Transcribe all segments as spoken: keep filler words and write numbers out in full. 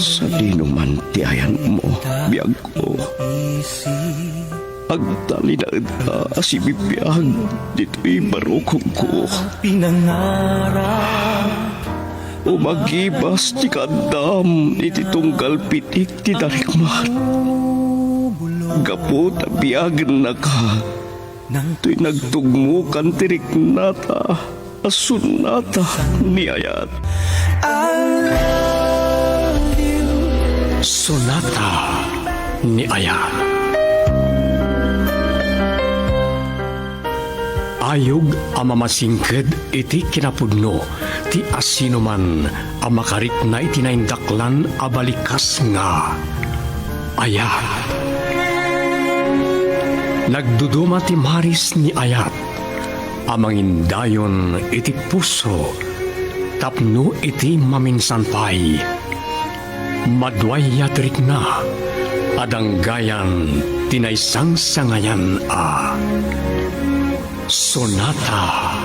Sadino man ti ayanmo, biagko. Agtalinaedka a sibibiag ditoy barukongko. Umagibas ti kaaddam iti tunggal pitik ti darikmat. Gapu ta biagennaka, toy nagtugmokan ti riknata a sonata ni ayat. Sonata ni ayat. Ayog a mamasingked iti kinapudno ti asinoman a makarikna iti naindaklan a balikas nga ayat. Nagduduma ti maris ni ayat a mangindayon iti puso tapno iti maminsan pay, maduayat rikna a danggayan ti naisangsangayan a Sonata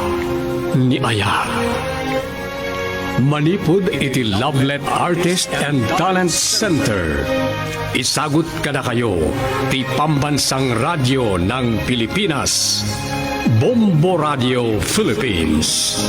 ni Ayat. Manipud iti Lovelet Artist and Talent Center, isagut kadakayo ti Pambansang Radyo ng Pilipinas, Bombo Radio Philippines.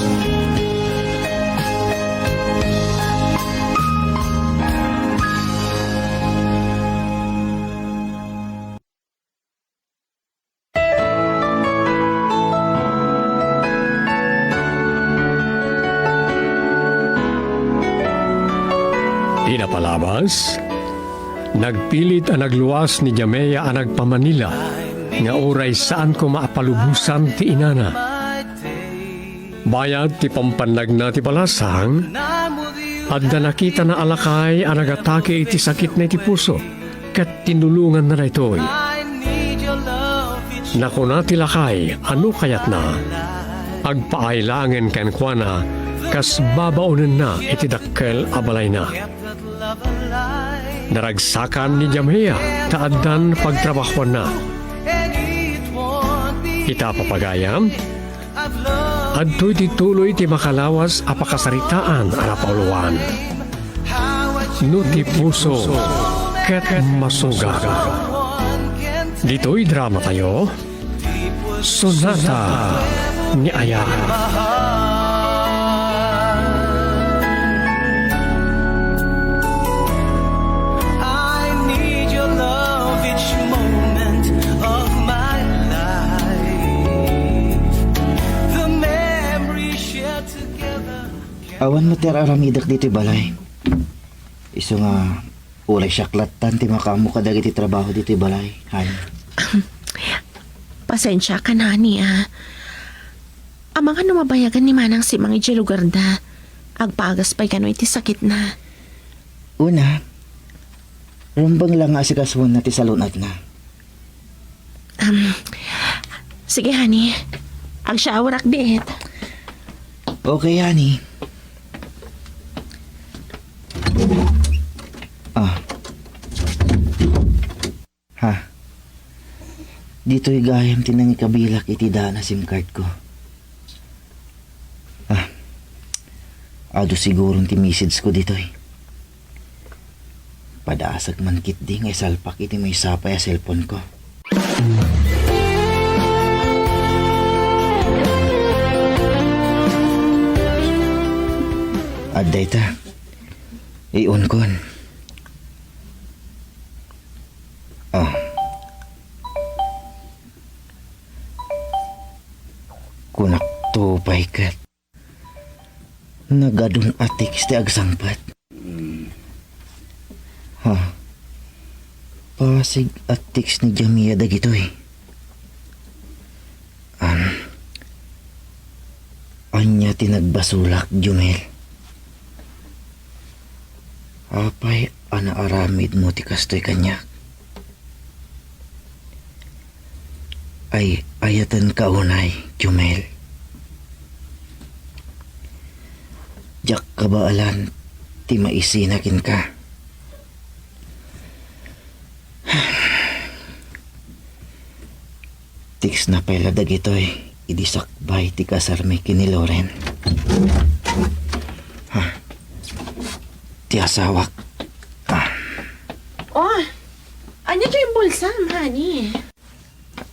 Ina palabas, nagpilit a nagluas ni Jamea a nagpa-Manila nga uray saan koma a palubosan ti inana. Bayat ti pampannagna ti balasang, adda nakitana a lakay a nagatake iti sakitna iti puso, ket tinulonganna daytoy. Nakuna ti lakay a no kayatna, agpaay laengen kenkuana kas babaonenna iti dakkel a balayna. Naragsakan ni Jamea ta addan pagtrabahoanna. Ita, papagayam, adtoy ti tuloy ti makalawas a pakasaritaan a napauluan. No ti puso ket masugat. Ditoy dramatayo, Sonata ni Ayat. I need your love each moment of my life. The memory shared together. Awan met ti ar-aramidek ditoy balay. Isu nga, uray siak lattan ti makaammo kadagiti trabaho ditoy balay, honey. Pasensiakan, honey, a. Amangan no mabayagan ni Manang Simang idiay lugarda, agpagas pay kano iti sakitna. Una, rumbeng la nga asikasuenna ti salun-atna. Um, sige, honey. Agshowerak diit. Okay, honey. Ah. Ha? Ditoy gayam ti nangikabilak iti daan a SIM card ko. Ah. Adu siguron ti message ko ditoy. Padaasek man ketdi nga isalpak iti maysa pay a cellphone ko. Adda ita. Iunkon. Ah. Kunakto pay ket. Nagadun a text ti agsangpet. Ha? Pasig a text ni Jamia dagitoy. An, ania ti nagbasolak, Jumel? Apay a naaramidmo ti kastoy kaniak? Ay, ayatenka unay, Jumel. Diak kabaelan ti maisina kenka. Text-na pay la dagitoy idi sakbay ti kasarmi ken ni Loren. Ha? ti asawak. Ah. Oh, ania diay bulsam, honey?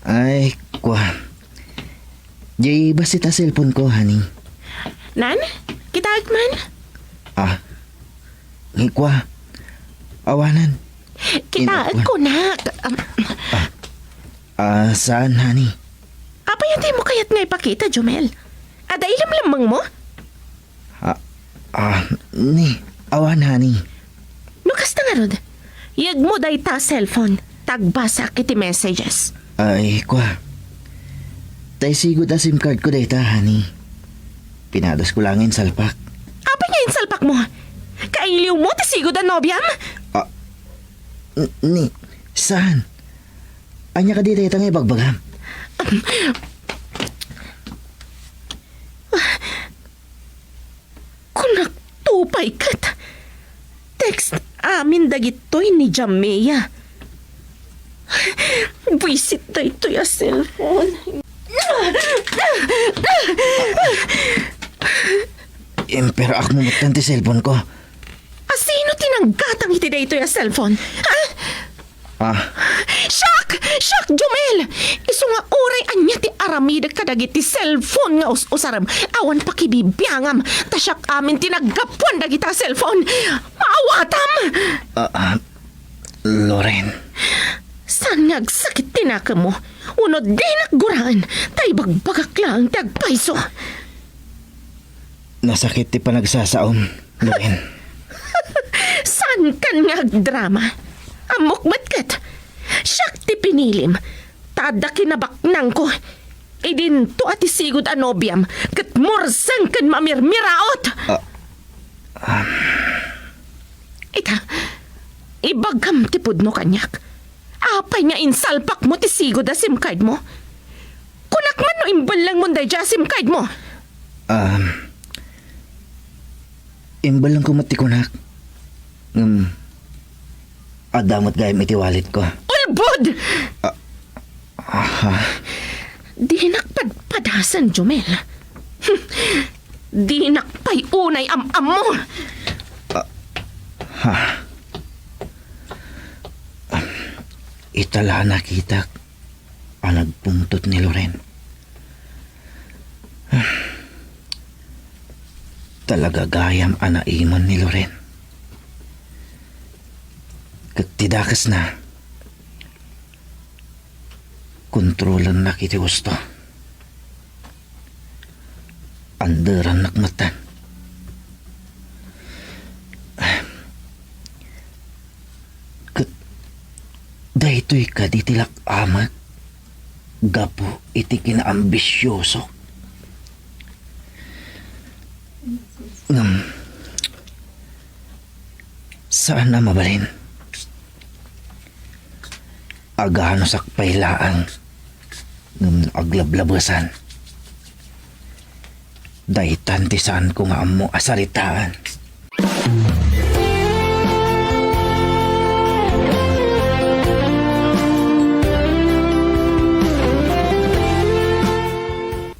Ay, kua. Diay bassit a cellphone ko, honey. Nan? Kitaek man? Ah. Ni kua. Awanan. Kitaek ko, nak. Am, Ah, ah, saan, honey? Apay a dimo kayat nga ipakita, Jomel? Adda ilemlemmengmo? Ah, ah, ni, awan, honey. No kasta ngarud, yegmo dayta a cellphone, ta agbasaak iti messages. Ay, kua. Tay sigud a SIM card ko dayta, honey. Pinadas ko lang insalpak. Apay nga insalpakmo? Kailiwmo ti sigud a nobiam? Ah, n-, ni, saan? Ania kadi dayta nga ibagbagam? Kunak to pay ket text amin dagitoy ni Jamea. Buisit daytoy a cellphone. Imperaakmo metten ti cellphone ko. Asino ti nanggatang iti daytoy a cellphone? Ha? Ah. Siak! Siak, Jomel! Isu nga uray ania ti aramidek kadagiti cellphone nga us-usarem, awan pakibibiangam, ta siak amin ti naggapuan dagita a cellphone. Maawatam! Ah, ah, Loren. Saan nga agsakit ti nakemmo? Uno dinak guraen, ta ibagbagak laeng ti agpayso. Nasakit ti panagsasaom, Loren. Saankan nga agdrama. Ammok met ket, siak ti pinilim, ta adda kinabaknangko. Idinto a ti sigud a nobiam ket murseng ken mamirmiraot. Ah, ah. Ita, ibagam ti pudno kaniak. Apay nga insalpakmo ti sigud a SIM card mo? Kunak man no imbellengmon daydiay a SIM card mo? Um, imbellengko met ti kunak. Ngem, adda met gayam iti wallet ko. Ulbod! Ah, aha. Dinak padpadasen, Jomel. Dinak pay unay am-ammo. Ah, ha. Ita la nakitak a nagpungtot ni Loren. Talaga gayam a naimon ni Loren. Ket ti dakesna, kontrolennak iti husto. Anderannak metten. Ket daytoy kadi ti lak-amek gapu iti kinaambisioso. Ngem, saan a mabalin. Aganusak pay laeng, ngem no aglablabesan, daytan ti saanko nga ammo a saritaan.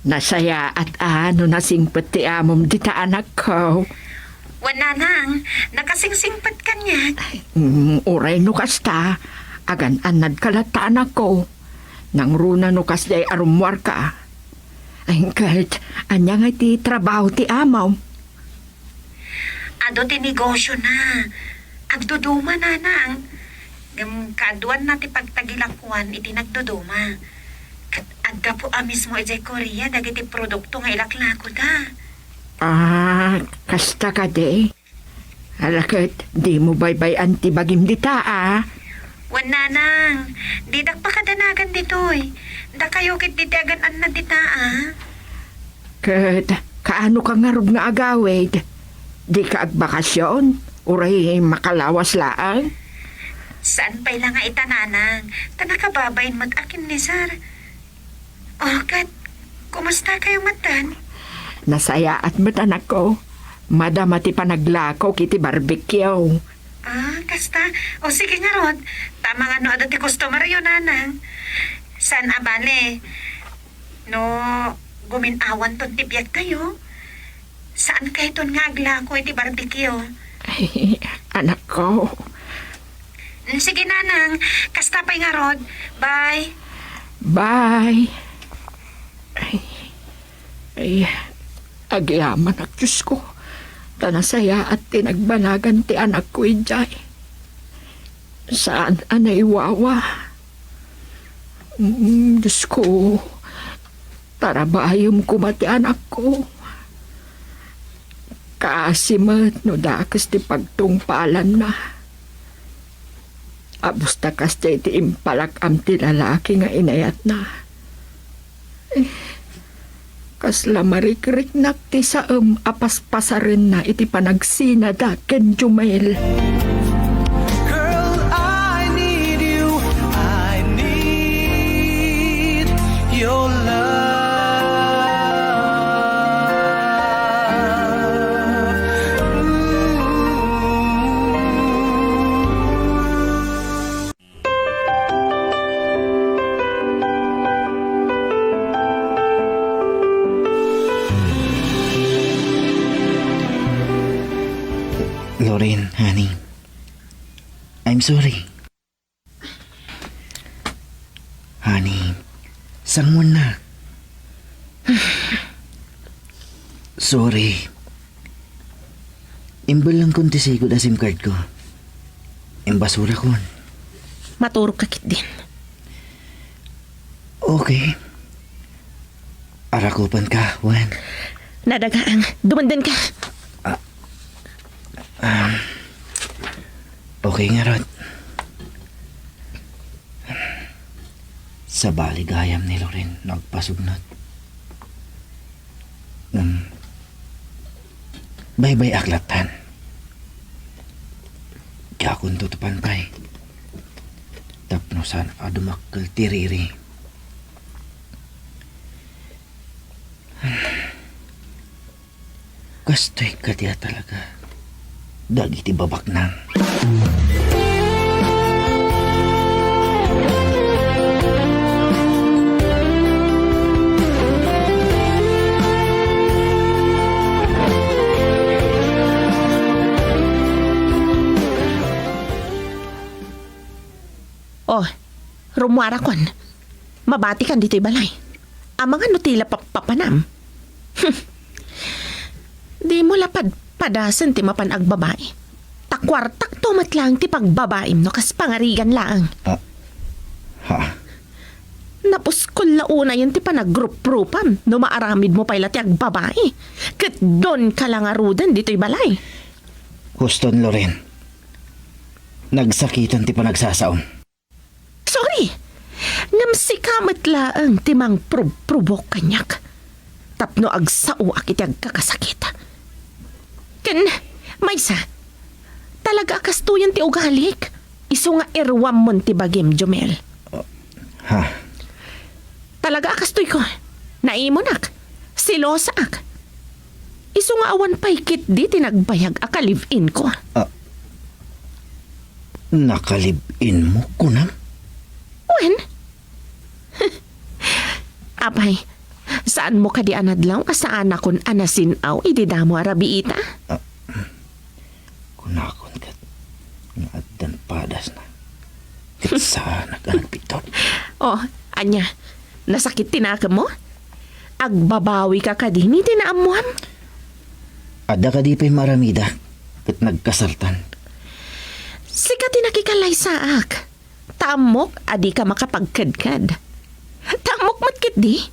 Nasayaat a no nasingpet ti amom dita, anakko. Wen, nanang, nakasingsingpet kaniak. Mm, uray no kasta, agan-annadka latta, anakko. Nangruna no kasdiay a rummuarka. Ay, ket, ania nga iti trabaho ti amom? Adu ti negosiona. Agduduma, nanang. Ngem kaaduanna ti pagtagilakuan iti nagduduma. Ket aggapu a mismo idiay Korea dagiti produkto nga ilaklakoda. Ah, kasta kadi? Ala ket, dimo baybay-an ti bagim dita, a? Wen, nanang, didak pakadanagan ditoy. Dakayo ket ditoy agan-annad dita, a? Ket kaano ka ngarud nga agawid? Dika agbakasion? Uray makalawas laeng? Saan pay la nga ita, nanang, ta nakababain met a ken ni Sir. O, ket, kumusta kayo metten? Nasayaat met, anakko. Madama ti panaglakok iti barbecue. Ah, kasta. O, sige ngarud. Ta amangan no adu ti customer yo, nanang. Saan a bale, no gumin-awanton ti biagtayo, saan kayton nga aglako iti barbecue. Ay, anakko. Mm, sige, Nanang. Kasta pay ngarud. Bye. Bye. Ay, ay, agyamanak, Diosko. Ta nasayaat ti nagbanagan ti anakko idiay. Saan a naiwawa. Mm, Diosko, tarabayem koma ti anakko. Kaasi met no dakes ti pagtungpalanna. Abus ta kasdiay ti impalak-am ti lalaki nga inayatna. Eh, kasla marikriknak ti saem a paspasarenna iti panagsinada ken Jumel. Girl, I need you. I need your love. Loren, honey. I'm sorry. Honey, sanguanna. Sorry. Imbellengkon ti sigud a SIM card ko. Imbasurakon. Maturog ka ketdin. Okay. Arakupen ka, wen? Nadagaang. Dumenden ka. Ah, um, okay ngarud. Sabali gayam ni Loren no agpasugnot. Ngem, baybay-ak lattan. Diakonto ti pantay. Tapno saan a dumakkel ti riri. Kastoy kadi a talaga dagiti babaknang. Oh, rummuarakon. Mabatikan ditoy balay. Amangan no ti la pappapanam. Hmm. Dimo la padpadasen ti mapan agbabai. Ta kuartakto met laeng ti pagbabaim no kas pangarigan laeng. Ah, ha? Napuskol la unayen ti panagruprupam no maaramidmo pay la ti agbabai. Ket donka la ngaruden ditoy balay. Huston, Loren. Nagsakitan ti panagsasaom. Sorry. Ngem sika met laeng ti mangprubprubok kaniak. Tapno agsaoak iti agkakasakit. Ken, maysa, talaga a kastoyen ti ugalik. Isu nga iruammon ti bagim, Jomel. Ha? Talaga a kastoyko. Naimunak. Selosaak. Isu nga awan pay ketdi ti nagbayag a ka-live-in ko. Ah, naka-live-in mo, kunam? Wen? Apay, saanmo kadi a nadlaw a saanakon a nasin-aw idi damo a rabiita? Ah, kunakon ket nga addan padasna. Ket saanak a nagbiddut. Oh, ania? Nasakit ti nakemmo? Agbabawika kadin iti naammoam? Adda kadi pay maaramidak ket nagkasartan. Sika ti nakikalaysaak. Ta ammok a dika makapagkedked. Ta ammok met ketdi,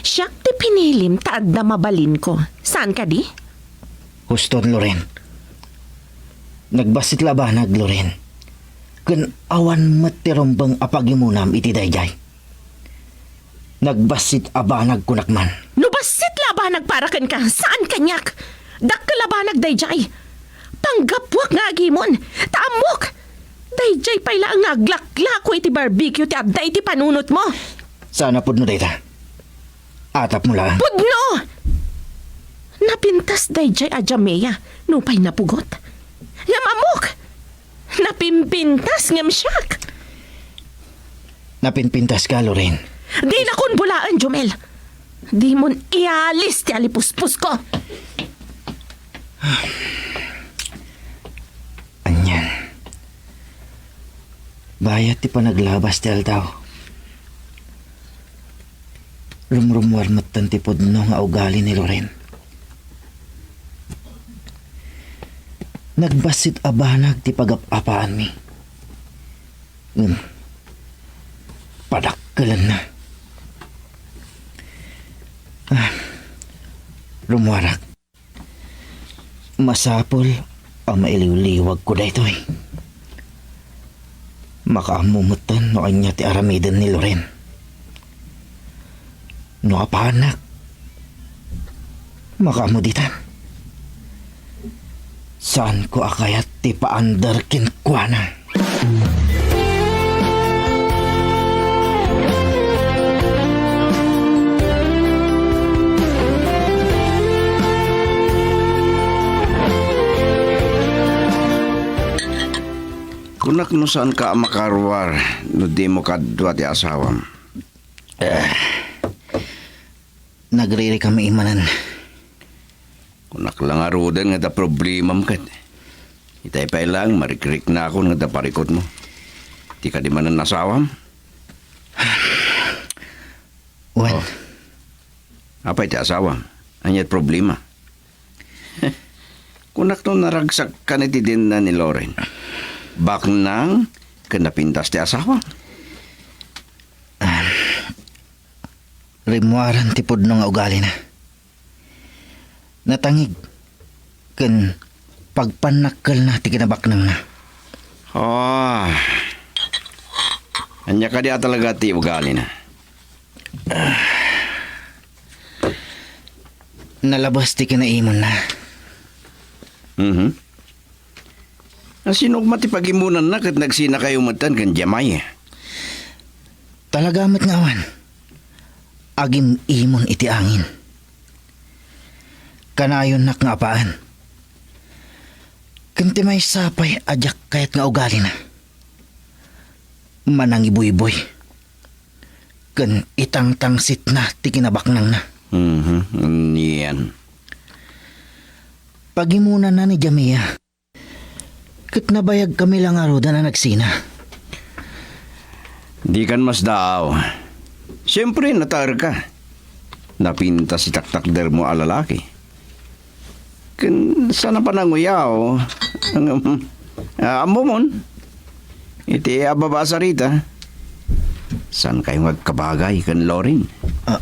siak ti pinilim ta adda mabalinko. Saan kadi? Huston, Loren. Nagbassit la a banag, Loren. Ken awan met ti rumbeng a pagimunam iti daydiay. Nagbassit a banag, kunak man. No bassit la a banag para kenka, saan kaniak? Dakkel a banag daydiay. Panggapuak nga agimon. Ta ammok, daydiay pay laeng nga aglaklako iti barbecue ti adda iti panunotmo. Saan a pudno dayta. Atapmo laeng. Pudno! Napintas daydiay a Jamea nupay napugot. Ngem ammok, napimpintas ngem siak. Napimpintaska, Loren. Dinakon bulaen, Jomel. Dimon ialis ti alipuspusko. Bayat ti panaglabas ti aldaw, rumrummuar metten ti pudno nga ugali ni Loren. Nagbassit a banag ti pagap-apaanmi. Ngem, padakkelenna. Ah, rummuarak. Masapul a mailiwliwagko daytoy. Makaammo metten no ania ti aramiden ni Loren. No apaannak, makaammo ditan. Saanko a kayat ti paander kenkuana. Kunak no saanka a makaruar no dimo kadua ti asawam. Ah, nagririkami manen. Kunak la ngaruden nga adda problemam ket. Itay pay laeng marikriknakon nga adda parikutmo. Ti kadi manen asawam? Wen. Oh. Apay ti asawam? Ania ti problema? Kunak no naragsakkan iti denna ni Loren. Baknang ken napintas ti asawam. Ah, rimmuaran ti pudno nga ugalina. Natangig ken pagpannakkelna ti kinabaknangna. Ah. Ania kadi a talaga ti ugalina? Nalabas ti kinaimonna. Mhm. Nasinugma ti pagimonanna ket nagsinakayo metten ken Jamie. Talaga met nga awan. Agim-imon iti angin. Kanayonnak nga apaan. Ken ti maysa pay a diak kayat nga ugalina. Manangibuyboy. Ken itangtangsitna ti kinabaknangna. Mhm, anian. Pagimonanna ni Jamie. Ket nabayagkami la ngaruden a nagsina. Dikan masdaaw. Siempre, nataerka. Napintas ti taktakdermo a lalaki. Ken saan a pananguyaw, ngem, ah, ammomon. Iti ababa a sarita, saankayo nga agkabagay ken Loren? Ah,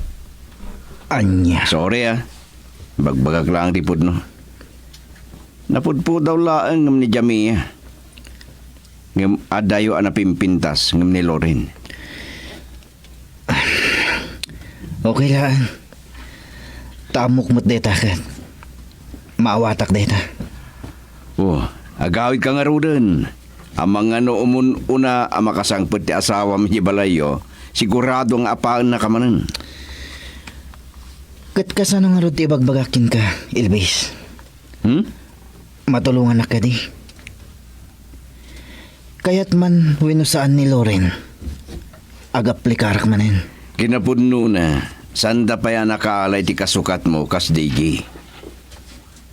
ania? Sorry, ah. Bagbagak laeng ti pudno. Napudpudaw laeng ngem ni Jamie. Ngem adayo a napimpintas ngem ni Loren. Okay laeng. Ta ammok met dayta ket maawatak dayta. Oh, agawidka ngaruden. Amangan no umun-una a makasangpet ti asawam idiay balayyo, sigurado nga apaennaka manen. Ket kasano ngarud ti ibagbagak kenka, Elvis? Hmm? Matulongannak kadi? Kayat man wenno saan ni Loren, agaplikarak manen. Kinapudnona, saanda pay a nakaala iti kasukatmo kas D J.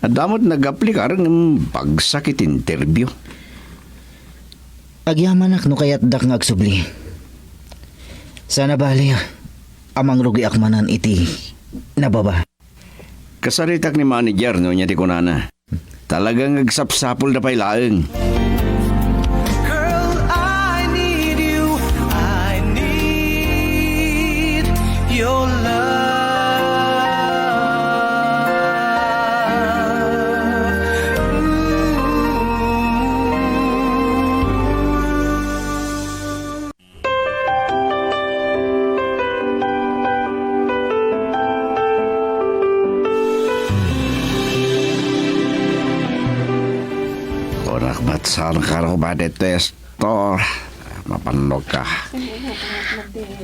Adda met nagaplikar ngem bagsak iti interview. Agyamanak no kayatdak nga agsubli. Saan a bali a mangrugiak manen iti nababa. Kasaritak ni manager no ania ti kunana. Talaga nga agsapsapulda pay laeng. Girl, I need you. I need your love. Ooh. Kunak met saan ka ruman ditoy store. Mapannogka.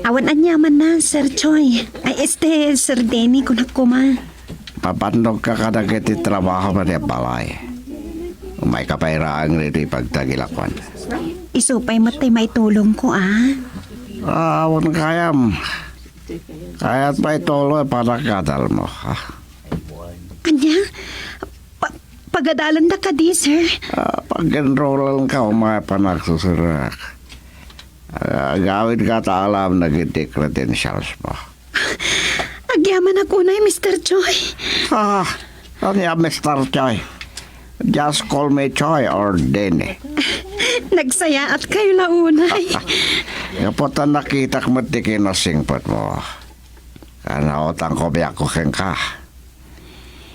Awan aniamanna, Sir Choi. Ay, este, Sir Denny, kunak koma. Mapannogka kadagiti trabaho man idiay balay. Umayka pay laeng ditoy pagtagilakuan. Isu pay met ti maitulongko, a. Awan kayam. Kayat pay tuloy panagkadalmo, a. Ania? Pa-, pagadalanda kadi, sir? A, pag-enrollanka umay panagsusurak. Agawidka ta alam dagiti credentials mo. Agyamanak unay, Mister Choi. Ah, ania, Mister Choi? Just call me Choi or Denny. Nagsayaatkayo la unay. Gapu ta nakitak met ti kinasingpet mo. Kanautangko biagko kenka.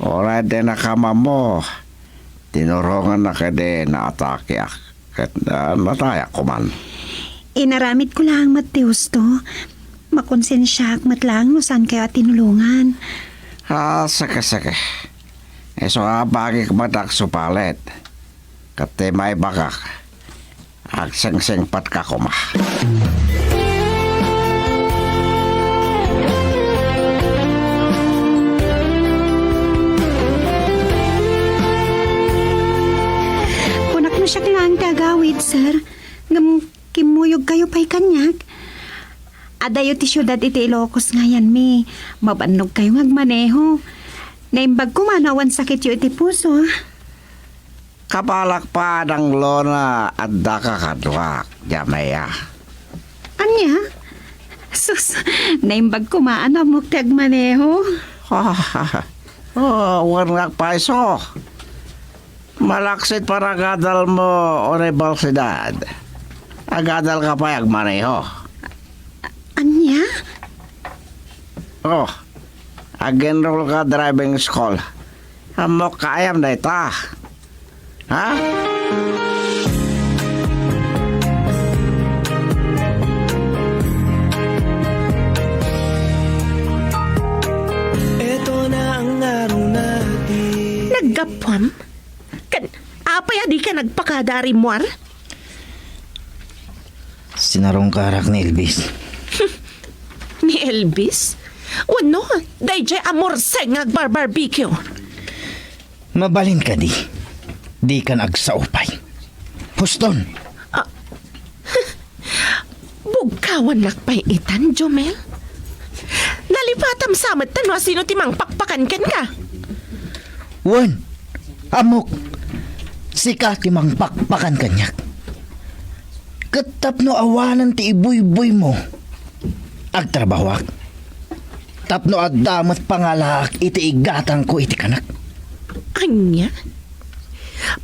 Uray ti nakamammo, tinurongannak idi naatakeak, ket, ah, natayak koman. Inaramidko laeng met ti husto. Makonsensiaak met laeng no saankayo a tinulongan. Ah, saka, saka. Isu a bagik met agsupalit. Ket ti maibagak, agsengsengpetka koma. Kunak no siak laeng ti agawid, sir. Ngem kimmuyogkayo pay kaniak. Adayo ti siudad iti Ilocos nga ayanmi. Mabannogkayo nga agmaneho. Naimbag koma no awan sakityo iti puso, ah. Kabalak pa, Nang Lona, addaka kaduak, Jamea. Ania? Sus, naimbag koma a no ammok ti agmaneho. Oh, wen nga agpayso. Malaksid pay agadalmo, Universidad. Agadalka pay agmaneho. Ania? Oh, ag-enrollka driving school. Ammok nga ayan dayta. Ha? Ito na ang araw natin. Naggapuam? Kan, apay a dika nagpakada a rimmuar? Sinarungkarak ni Elvis. Ni Elvis? Wenno, daydiay a murseng nga agbarbarbecue. Mabalin kadi, dikan agsao pay. Huston! Ah, bugkawannak pay itan, Jomel? Nalipatam sa met ta no asino ti mangpakpakan kenka. Wen, ammok, sika ti mangpakpakan kaniak. Ket tapno awanen ti ibuybuymo, agtrabahoak. Tapno adda met pangalaak iti igatangko iti kanak. Ania?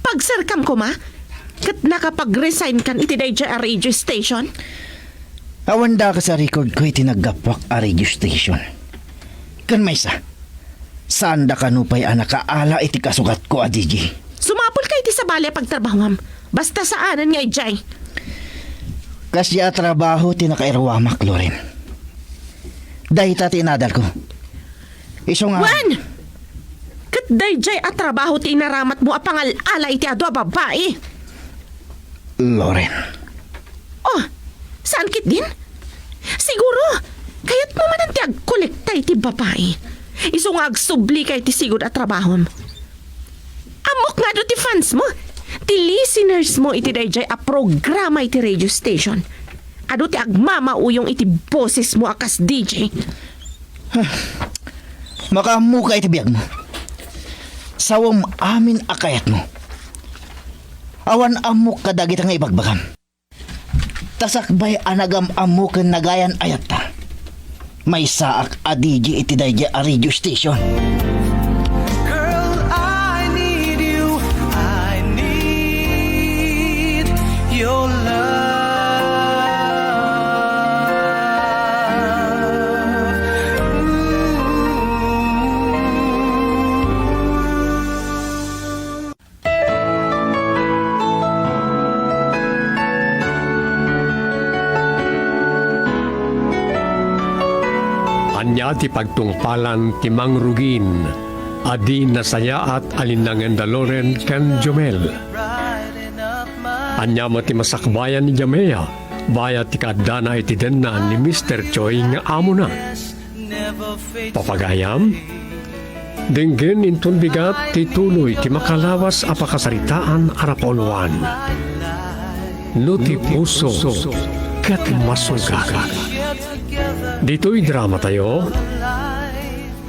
Pagserkam koma, ket nakapag-resignkan iti daydiay a radio station? Awan dakes a recordko iti naggapuak a radio station. Ken maysa, saandaka nupay a nakaala iti kasugatko a D J. Sumapulka iti sabali a pagtrabahoam. Basta saanen nga idiay. Kasdiay a trabaho ti nakairuamak, Loren. Dayta ti inadalko. Isu nga Wen! Ket daydiay a trabaho ti inaramatmo a pangal-ala iti adu a babai. Loren. Oh, saan ketdin? Siguro, kayatmo manen ti agkolekta iti babai. Isu nga agsublika iti sigud a trabahom. Ammok nga adu ti fans mo, ti listeners mo iti daydiay a programa iti radio station. Adu ti agmamauyong iti boses mo a kas D J. Makaammoka iti biagmo. Sawem amin a kayatmo. Awan ammok kadagita nga ibagbagam. Ta sakbay a nagam-ammo ken nagayan-ayatta, maysaak a D J iti daydiay a radio station. Girl, I need you. I need your love. Ooh. Ania ti pagtungpalan ti mangrugin a di nasayaat a linnangen da Loren ken Jomel? Ania met ti masakbayan ni Jamea bayat ti kaaddana iti denna ni Mister Choi nga amona? Papagayam, denggen inton bigat ti tuloy ti makalawas a pakasaritaan a napauluan. No ti puso ket masugat. Ditoy dramatayo,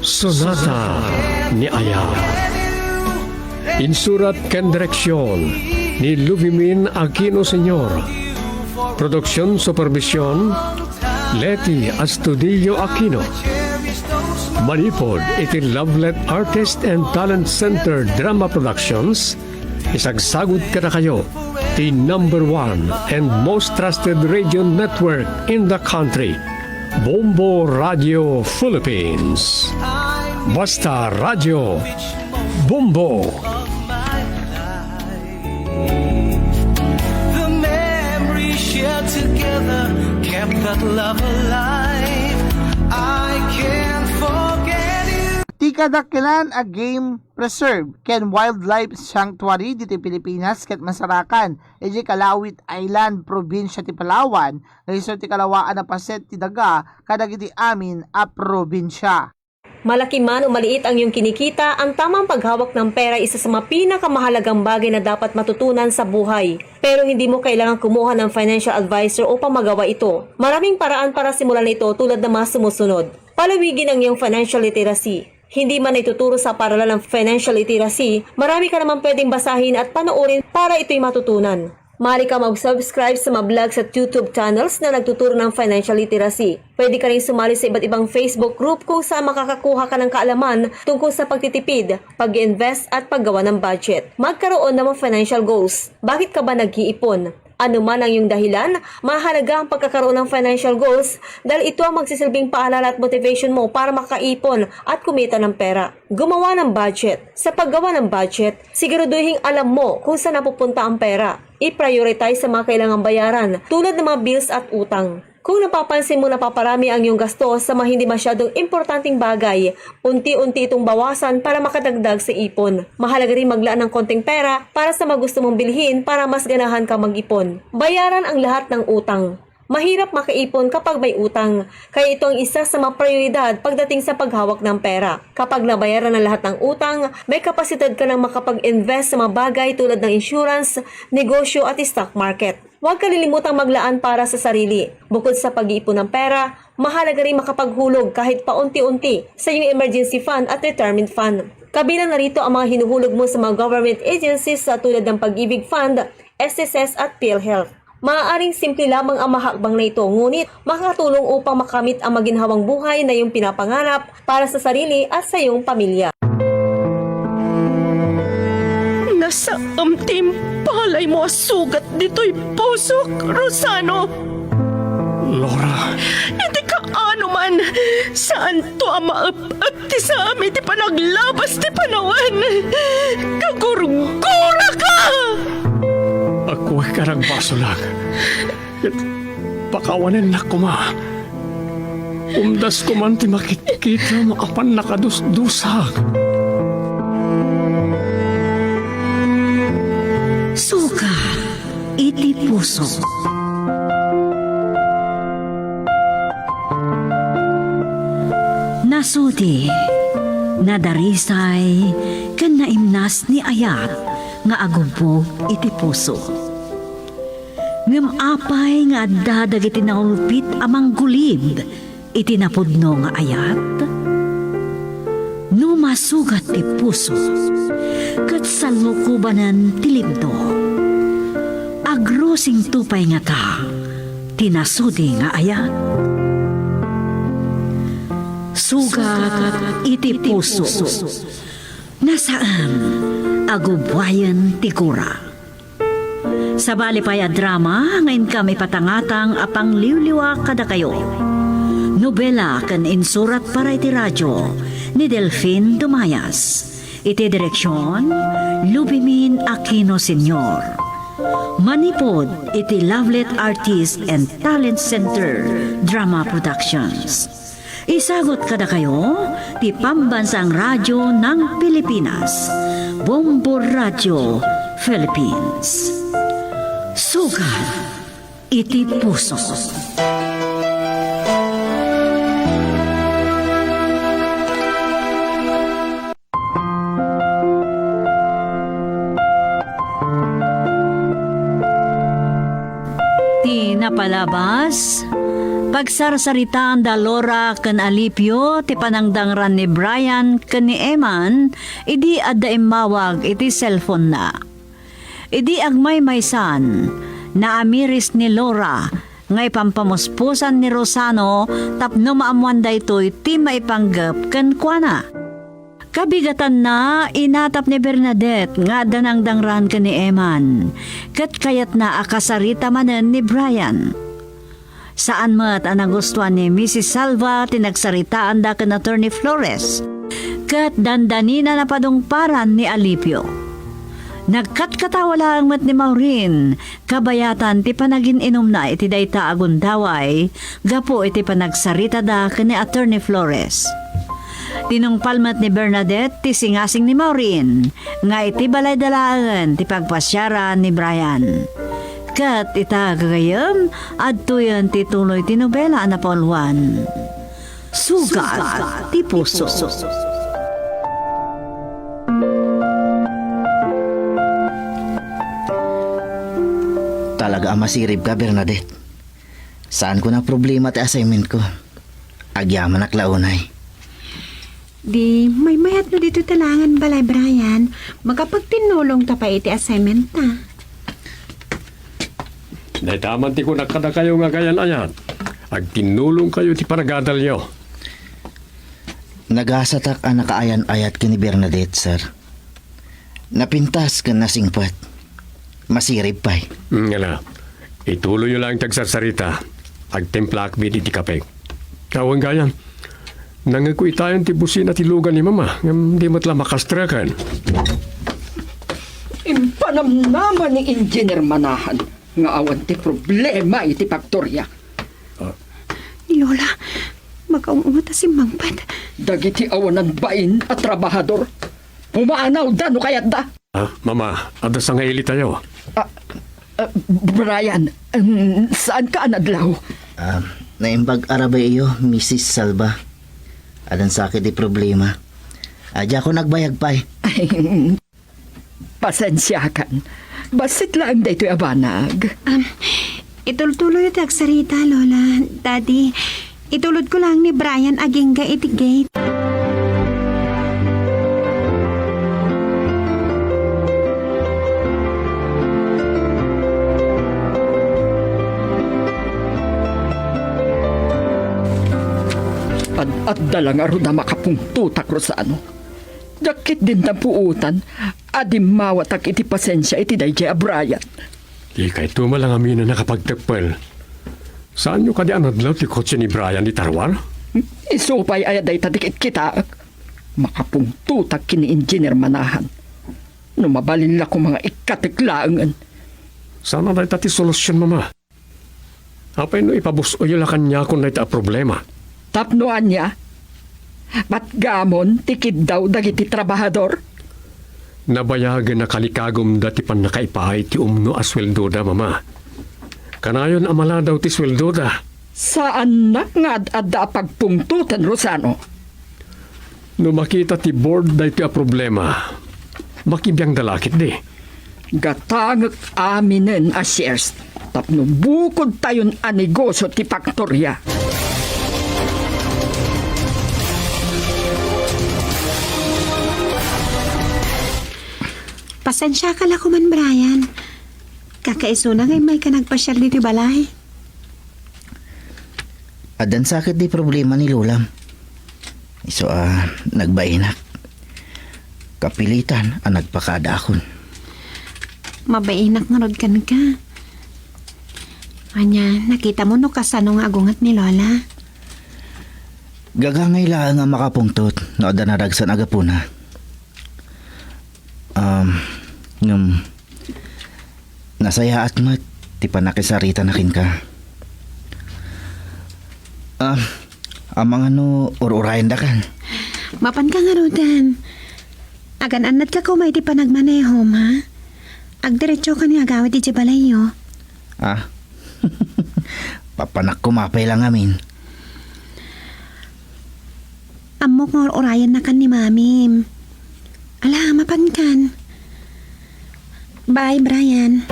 Sonata ni Ayab. Insurat ken direksion ni Luvimin Aquino Senior. Production Supervision, Leti Astudillo Aquino. Manipod iti Lovelet Artist and Talent Center Drama Productions, isagsagut kadakayo ti number one and most trusted radio network in the country, Bombo Radio Philippines. Basta Radio Bombo. The memories shared together kept that love alive. I can't forget you. Ti kadakkelan a game preserve ken wildlife sanctuary ditoy Pilipinas ket masarakan idiay Calauit Island, probinsya ti Palawan, nga isu ti kalawaan a paset ti daga kadagiti amin a probinsya. Malaki man o maliit ang iyong kinikita, ang tamang paghawak ng pera ay isa sa mga pinakamahalagang bagay na dapat matutunan sa buhay. Pero hindi mo kailangan kumuha ng financial advisor upang magawa ito. Maraming paraan para simulan ito, tulad ng mga sumusunod. Palawigin ang iyong financial literacy. Hindi man ituturo sa paaralan ang financial literacy, marami ka naman pwedeng basahin at panoorin para ito'y matutunan. Maaari ka mag-subscribe sa mga vlogs at YouTube channels na nagtuturo ng financial literacy. Pwede ka rin sumali sa iba't ibang Facebook group kung saan makakakuha ka ng kaalaman tungkol sa pagtitipid, pag-invest at paggawa ng budget. Magkaroon ng mga financial goals. Bakit ka ba nag-iipon? Ano man ang iyong dahilan, mahalaga ang pagkakaroon ng financial goals dahil ito ang magsisilbing paalala at motivation mo para makaipon at kumita ng pera. Gumawa ng budget. Sa paggawa ng budget, siguraduhing alam mo kung saan napupunta ang pera. I-prioritize sa mga kailangang bayaran, tulad ng mga bills at utang. Kung napapansin mo napaparami ang iyong gasto sa mga hindi masyadong importanteng bagay, unti-unti itong bawasan para makadagdag sa ipon. Mahalaga rin maglaan ng konting pera para sa mga gusto mong bilhin para mas ganahan ka mag-ipon. Bayaran ang lahat ng utang. Mahirap makaipon kapag may utang, kaya ito ang isa sa mga prioridad pagdating sa paghawak ng pera. Kapag nabayaran ang lahat ng utang, may kapasidad ka nang makapag-invest sa mga bagay tulad ng insurance, negosyo at stock market. Huwag kalilimutang maglaan para sa sarili. Bukod sa pag-iipon ng pera, mahalaga rin makapaghulog kahit paunti-unti sa iyong emergency fund at retirement fund. Kabilang na rito ang mga hinuhulog mo sa mga government agencies sa tulad ng Pag-ibig Fund, S S S at PhilHealth. Maaaring simple lamang ang mahakbang na ito, ngunit makakatulong upang makamit ang maginhawang buhay na iyong pinapangarap para sa sarili at sa iyong pamilya. Nasaem ti impalay mo a sugat ditoy pusok, Rosano. Laura. Iti kaano man, saanto a maep-ep ti saam iti panaglabas ti panawen. Kagurguraka! Agkuek a nagbasolak. Pakawanennak koma. Umdasko man ti makitkitam a pannakadusdusak. Sugat iti puso. Nasudi, nadarisay, ken naimnas ni ayat nga agubbog iti puso. Ngem apay nga adda dagiti naulpit a manggulib iti napudno nga ayat? No masugat ti puso, ket sallukobanen ti libno, agrusingto pay ngata ti nasudi nga ayat? Sugat iti puso. Nasaem a gubbuayen ti gura. Sabali pay a drama nga inkam ipatangatang a pangliwliwa kadakayo. Nobela ken insurat para iti radio ni Delfin Dumayas. Iti direksion, Lubimin Aquino Senior. Manipud iti Lovelet Artist and Talent Center Drama Productions. Isagut kadakayo ti Pambansang Radyo ng Pilipinas, Bombo Radio Philippines. Sugat iti puso. Ti napalabas, pagsarsaritaan da Laura ken Alipio ti panangdangran ni Brian ken ni Eman idi adda immawag iti cellphone-na. Idi agmaymaysan, Naamiris ni Laura nga ipampamuspusan ni Rosano tapno maammoan daytoy ti maipanggep kenkuana. Kabigatanna, inatap ni Bernadette nga adda nangdangran ken ni Eman, ket kayatna a kasarita manen ni Brian. Saan met a nagustuan ni Missus Salva ti nagsaritaanda ken Attorney Flores, ket dandanina napadungparan ni Alipio. Nagkatkatawa laeng met ni Maureen kabayatan ti panagin-inumna iti dayta a gundaway gapu iti panagsaritada ken ni Attorney Flores. Tinungpal met ni Bernadette ti singasing ni Maureen nga iti balayda laengen ti pagpasiaran ni Brian. Ket ita, gagayyem, adtoyen ti tuloy ti nobela a napauluan. Sugat ti puso. Talaga a masirib ka, Bernadette. Saanko a problema ti assignment ko. Agyamanak la unay. Di, maymayat no ditoy ta laengen balay, Brian. Makapagtinnulongta pay iti assignment ta. Dayta man ti kunak kadakayo nga agayan-ayat. Agtinnulongkayo iti panagadalyo. Nagasatak a nakaayan-ayat ken ni Bernadette, sir. Napintas ken nasingpet. Masirib pay. Mm, ngala. Ituloyyo laeng ti agsarsarita. Agtimplaak met iti kape. Awan gayam. Nangngegko itayon ti busina ti lugan ni Mama, ngem di met la makastreken. Impanamnama ni Engineer Manahan nga awan ti problema iti faktoria. Ah. Ni Lola, makaung-unget a simmangpet. Dagiti awanan bain a trabahador, pumaanawda no kayatda. Ah, Mama, adda sangailitayo. Ah, ah, Brian, um, saanka a nadlaw? Ah, naimbag a rabii iyo, Missus Salva. Addan sakit ti problema. Ah, diakon agbayag pay. Ay, pasensiakan. Bassit laeng daytoy a banag. Um, itultuloyyo ti agsarita, Lola, Daddy. Itulodko lang ni Brian agingga iti gate. Ad-adda la ngarud a makapungtotak, Rosano. Dakket din ta puotan a dimmawatak iti pasensia iti daydiay a Brian. Dikayto met la ngamin a nakapagteppel. Saanyo kadi a nadlaw ti kotse ni Brian iti ruar? Isu pay aya dayta ti kitkitaek. Makapungtotak ken ni Engineer Manahan. No mabalin la koma nga ikkatek laengen. Saan a dayta ti solusion, Mama. Apay no ipabus-oyyo la kaniakon dayta a problema? Tapno ania? Patgamon ti kiddaw dagiti trabahador? Nabayagen a kalikagumda ti pannakaipaay ti umno a sueldoda, Mama. Kanayon a maladaw ti sueldoda. Saannak nga ad-adda a pagpungtoten, Rosano. No makita ti board daytoy a problema, makibiangda la ketdi. Gatangek aminen a shares tapno bukodtayon a negosio ti faktoria. Pasensiaka la koman, Brian. Kakaisuna nga immayka nagpasiar ditoy balay. Addan sakit ti problema ni Lolam. Isu a nagbainak. Kapilitan a nagpakaadaakon. Mabainak ngarud kenka. Ania, nakitamo no kasano nga agunget ni Lola? Gagangay laeng a makapungtot no adda naragsan a gapuna. Um, ngem, nasayaat met ti pannakisaritana kenka. Ah, amangan no ur-urayendakan? Mapanka ngaruden. Agan-annadka koma iti panagmanehom, ha? Agdiretsokan nga agawid idiay balayyo. Ah? Papanak koma pay la ngamin. Ammok nga ur-urayennakan ni Mamim. Ala, mapankan. Bye, Brian.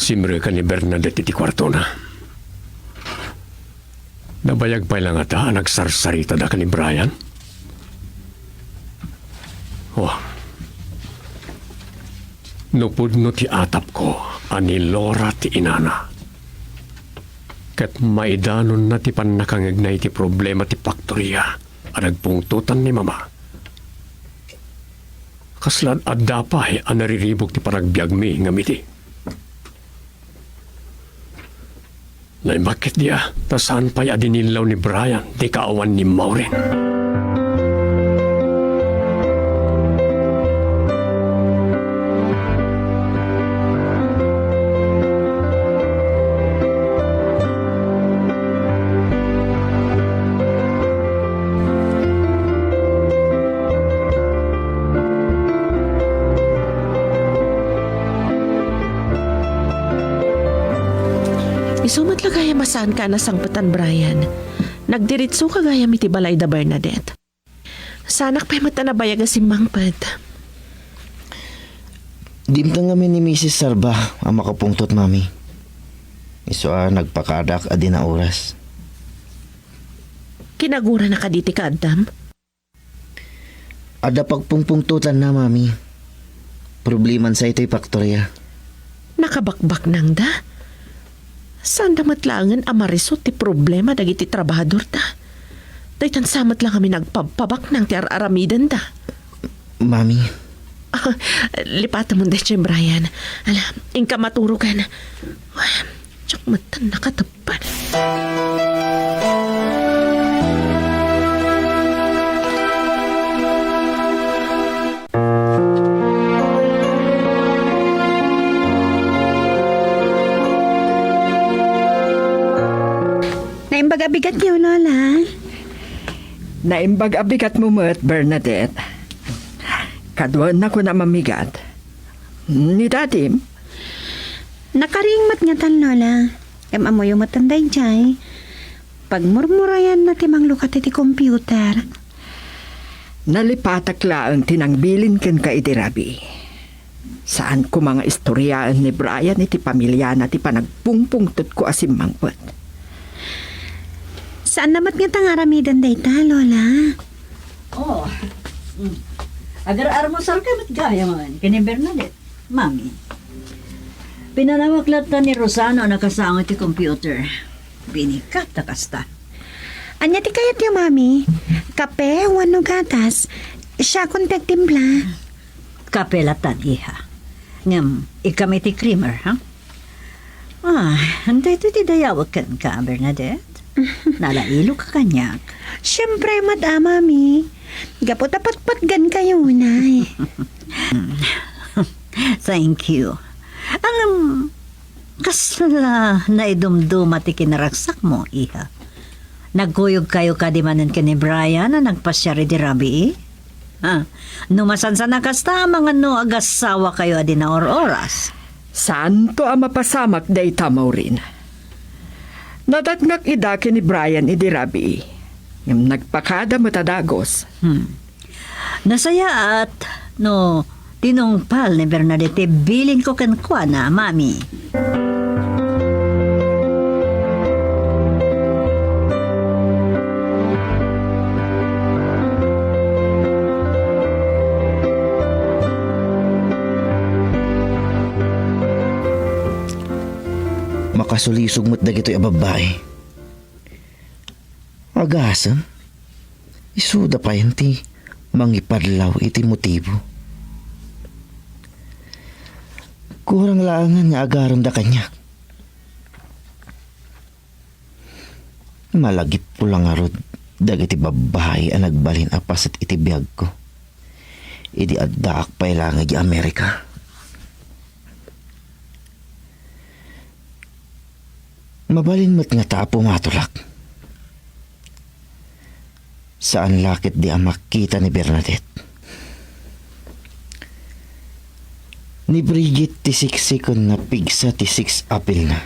Simreken ni Bernadette iti kuartona. Nabayag pay la ngata a nagsarsaritada ken ni Brian? Oh. No pudno ti atapko a ni Laura ti inana, ket maidanonna ti pannakangegna iti problema ti faktoria a nagpungtotan ni Mama, kasla adda pay a nariribuk ti panagbiagmi ngem idi. Naimbag ketdi a ta saan pay a dinillaw ni Brian ti kaawan ni Maureen. Isu met la gayam a saanka a nasangpetan, Brian. Nagdiritsoka gayam iti balay da Bernadette. Saanak pay met a nabayag a simmangpet. Dimteng ngamin ni Misis Sarba a makapungtot, Mami. Isu a nagpakaadak a dina oras. Kinagurana kadi ti kaaddam? Adda pagpungpungtotanna, Mami. Problemansa itoy faktoria. Nakabakbaknangda? Saanda met laengen a marisut ti problema dagiti trabahadorda? Daytan sa met la ngamin agpabpabaknang ti ar-aramidenda. Mami. Ah, lipatemon daytoy, Brian. Ala, inka maturoken. Diak met nakateppan. Naimbag a bigatyo, Lola. Naimbag a bigatmo met, Bernadette. Kaduaennak a mamigat. Ni Dadim? Nakariing met ngatan, Lola. Ngem ammoyo met daydiay. Pagmurmurayanna ti manglukat iti computer. Nalipatak laeng ti nangbilin kenka idi rabii. Saan koma nga istoriaen ni Brian iti pamiliana ti panagpungpungtotko a simmangpet. Saanna met ngata nga aramiden dayta, Lola. Oh. Mm. Agar-armusarka met gayamen ken ni Bernadette, Mami. Pinanamek latta ni Rosano a nakasango iti computer. Binikkat ta kasta. Ania ti kayatyo, Mami? Kape wenno gatas? Siakon ti agtimpla. Kape latan, iha. Ngem, ikkam iti creamer, ha? Ah, daytoy ti dayawek kenka, Bernadette. Nalailo ka kaniak. Siempre met a, Mami. Gapu ta patpatgan kayo, Nay. Thank you. Ngem, kasla naidumduma ti kinaragsakmo, iha. Nagkuyogkayo kadi manen ken ni Brian a nagpasiar idi rabii? Ha? No masansan a kasta, amangan no agasawakayo a di naor-oras. Saanto a mapasamak dayta, Maureen. Nadatngak ida ken ni Brian idi rabii. Ngem nagpakada met a dagus. Hmm. Nasayaat no tinungpal ni Bernadette ti bilinko kenkuana, Mami. Makasulisog met dagitoy a babbai. Agasem, isuda payen ti mangipadlaw iti motibo. Kurang laengen nga agaremda kaniak. Malagipko la ngarud dagiti babbai a nagbalin a paset iti biagko idi addaak pay laeng idiay Amerika. Mabalin met ngata a pumatolak. Saan la ketdi a makita ni Bernadette. Ni Bridget ti siksik ken napigsa ti sex appeal-na.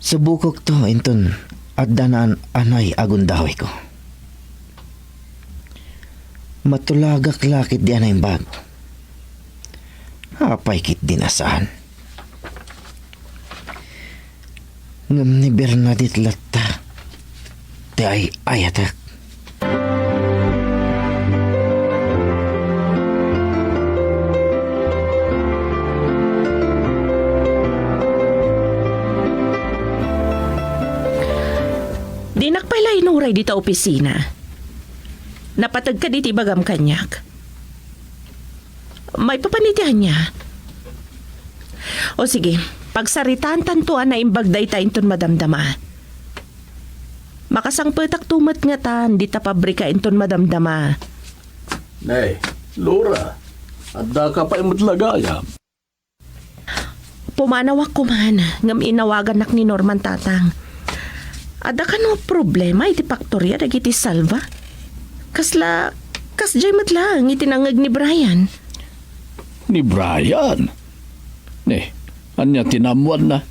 Subokokto inton adda naan-anay a gundawayko. Matulagak la ketdi a naimbag. Apay ketdin a saan? Ngem ni Bernadette latta ti ay-ayatek. Dinak pay la inuray dita opisina. Napateg kadi ti ibagam kaniak? Maipapan iti ania? O sige, pagsaritaantanto a naimbag dayta inton madamdama. Makasangpetakto met ngatan dita pabrika inton madamdama. Ne, Laura, addaka pay met la gayam? Pumanawak koman ngem inawagannak ni Norman, Tatang. Adda kano problema iti paktoria dagiti Salva? Kasla, kasdiay met laeng iti nangngeg ni Brian. Ni Brian? Ne, ania ti naammoanna?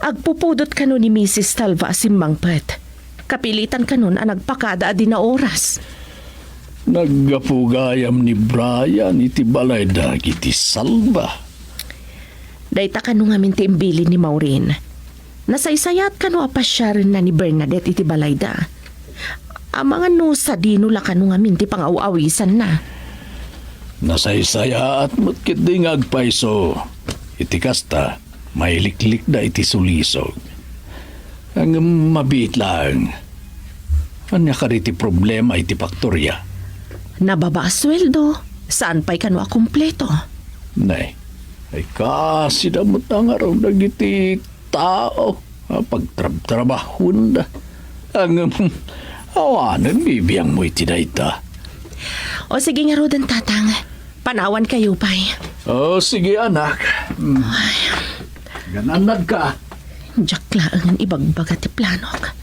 Agpupudot kano ni Misis Salva a simmangpet. Kapilitan kanon a nagpakada a di naoras. Naggapu gayam ni Brian iti balay dagiti Salva. Dayta kano ngamin ti imbilin ni Maureen. Nasaysayaat kano a pasiarenna ni Bernadette iti balayda. Amangan no sadino la kano ngamin ti pangaw-awisanna. Nasaysayaat met ketdi nga agpayso. Iti kasta, mailiklikda iti sulisog. Ngem mabiit laeng. Ania kadi ti problema iti paktoria? Nababa a sueldo, saan pay kano a kompleto. Nay, ay kasida met a ngarud dagiti tao a pagtrabtrabahonda. Ngem, awanen bibiangmo iti dayta. O sige ngaruden, Tatang. Panawankayo pay. O, sige, anak. Mm. Ay. Ganannadka. Diak laengen ibagbaga ti planok.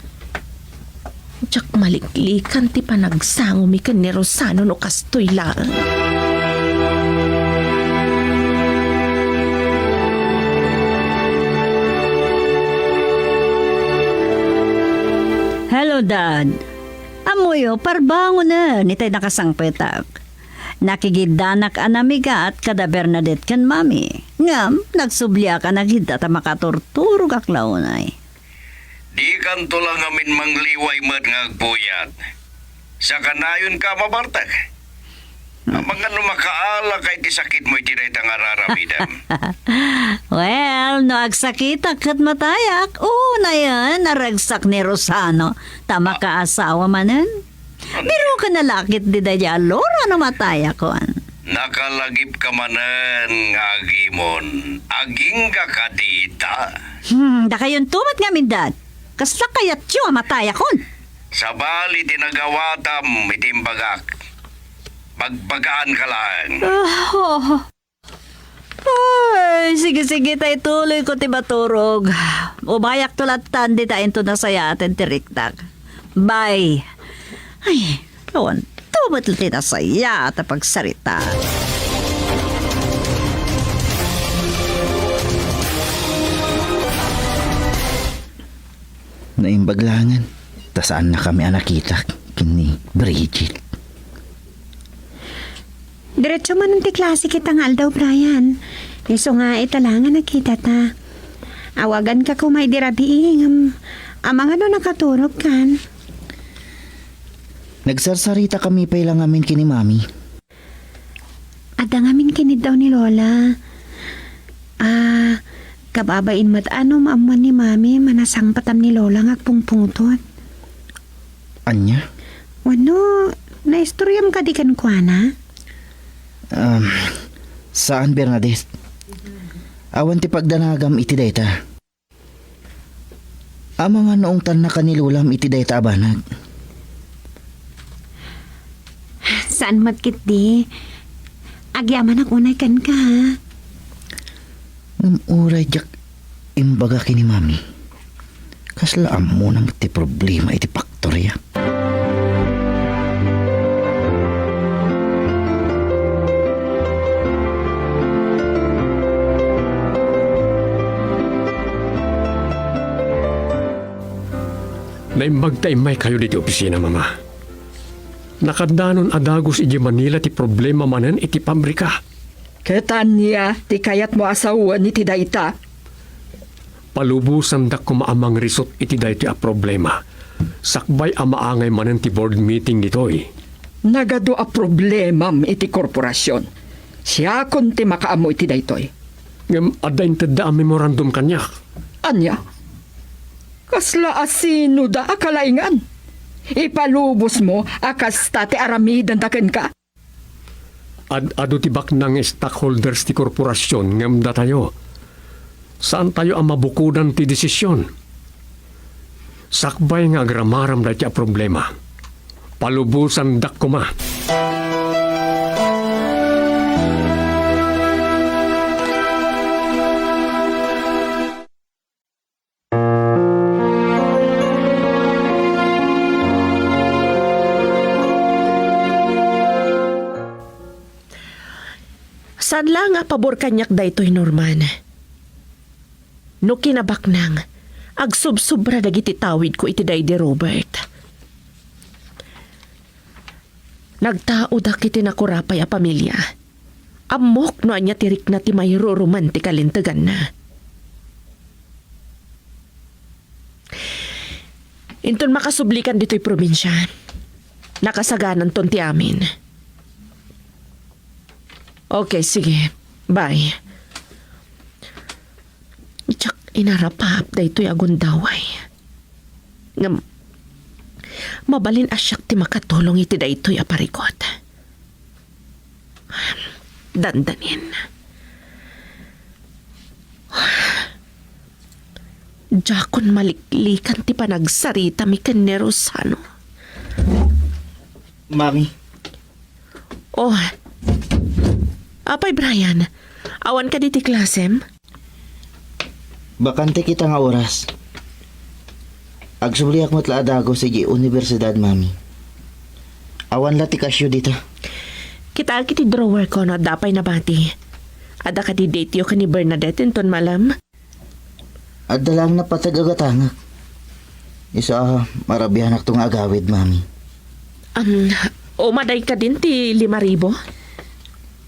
Diak maliklikan ti panagsangomi ken ni Rosano no kastoy laeng. Hello, Dad. Ammoyo, parbangonen itay nakasangpetak. Nakigiddanak a namigat kada Bernadette ken Mami. Ngem, nagsubliak a nagidda ta makaturturogak la unay. Dikanto la ngamin mangliway met nga agpuyat. Sakanayonka a mabartek. Amangan no makaalaka iti sakitmo iti dayta nga ar-aramidem. Well, no agsakitak ket matayak, unayen a ragsak ni Rosano ta makaasawa manen. Biroken a la ketdi daydiay a Laura no matayakon. Nakalagipka manen nga agimon. Agingga kadi ita? Hmm, dakayonto met ngamin, Dad. Kasla kayatyo a matayakon? Sabali ti nagawatam iti imbagak. Bagbagaanka laeng. Ah, oh. Ay, sige, sige, ta ituloyko ti maturog. Ubayakto lattan dita inton nasayaaten ti riknak. Bye. Ay, awan to met ti nasayaat a pagsaritaan. Naimbag laengen, ta saannakami a nakita ken ni Bridget. Diretso manen ti klase ketdi nga aldaw, Brian. Isu nga ita la nga nakitata. Awaganka koma idi rabii, ngem amangan no nakaturogkan. Nagsarsaritakami pay la ngamin ken ni Mami. Adda ngamin kiniddaw ni Lola. Ah, kababain met a no maammuan ni Mami, manasangpetam ni Lola nga agpungpungtot. Ania? Wenno, naistoriam kadi kenkuana? Um, saan, Bernadette. Awan ti pagdanagam iti dayta. Amangan no ungtannaka ni Lolam iti dayta a banag. Saan met ketdi. Agyamanak unay kenka, ha? Ngem uray diak imbaga ken ni Mami, kasla ammona met ti problema iti paktoria. Naimbag ta immaykayo ditoy opisina, Mama. Nakaddanon a dagus idiay Manila ti problema manen iti pabrika. Ket ania ti kayatmo a sawen iti dayta? Palubosandak koma a mangrisot iti daytoy a problema. Sakbay a maangay manen ti board meeting ditoy. Nagadu a problemam iti korporasion. Siakon ti makaammo iti daytoy. Ngem adda intedda a memorandum kaniak. Ania? Kasla asinoda a kalaingan? Ipalubosmo a kasta ti aramidenda kenka? Ad-adu ti baknang nga stockholders ti korporasion ngem datayo. Saantayo a mabukodan ti desisyon. Sakbay nga agramaram daytoy a problema, palubosandak koma. Saan la nga pabor kaniak daytoy, Norman. No kinabaknang, agsubsobra dagiti tawidko iti daydi Robert. Nagtaodak iti nakurapay a pamilia. Ammok no ania ti rikna ti mairuruman ti kalinteganna. Inton makasublikan ditoy probinsia, nakasagananton ti amin. Okay, sige. Bye. Diak inarapap daytoy a gundaway. Ngem, mabalin a siak ti makatulong iti daytoy a parikut. Dandanin. Diakon maliklikan ti panagsaritami ken ni Rosano. Mami. Oh. Apay, Brian? Awan ka diti klasem? Bakante kita nga oras. Agsubliak met la a dagus idiay universidad, Mami. Awan la ti kasyo dita. Kitaek iti drawer ko no adda pay nabati. Adda kadi date-yo ken ni Bernadette inton malem? Adda laeng napateg a gatangek. Isu a marabianakto nga agawid, Mami. Um, umaday kadin ti lima ribu?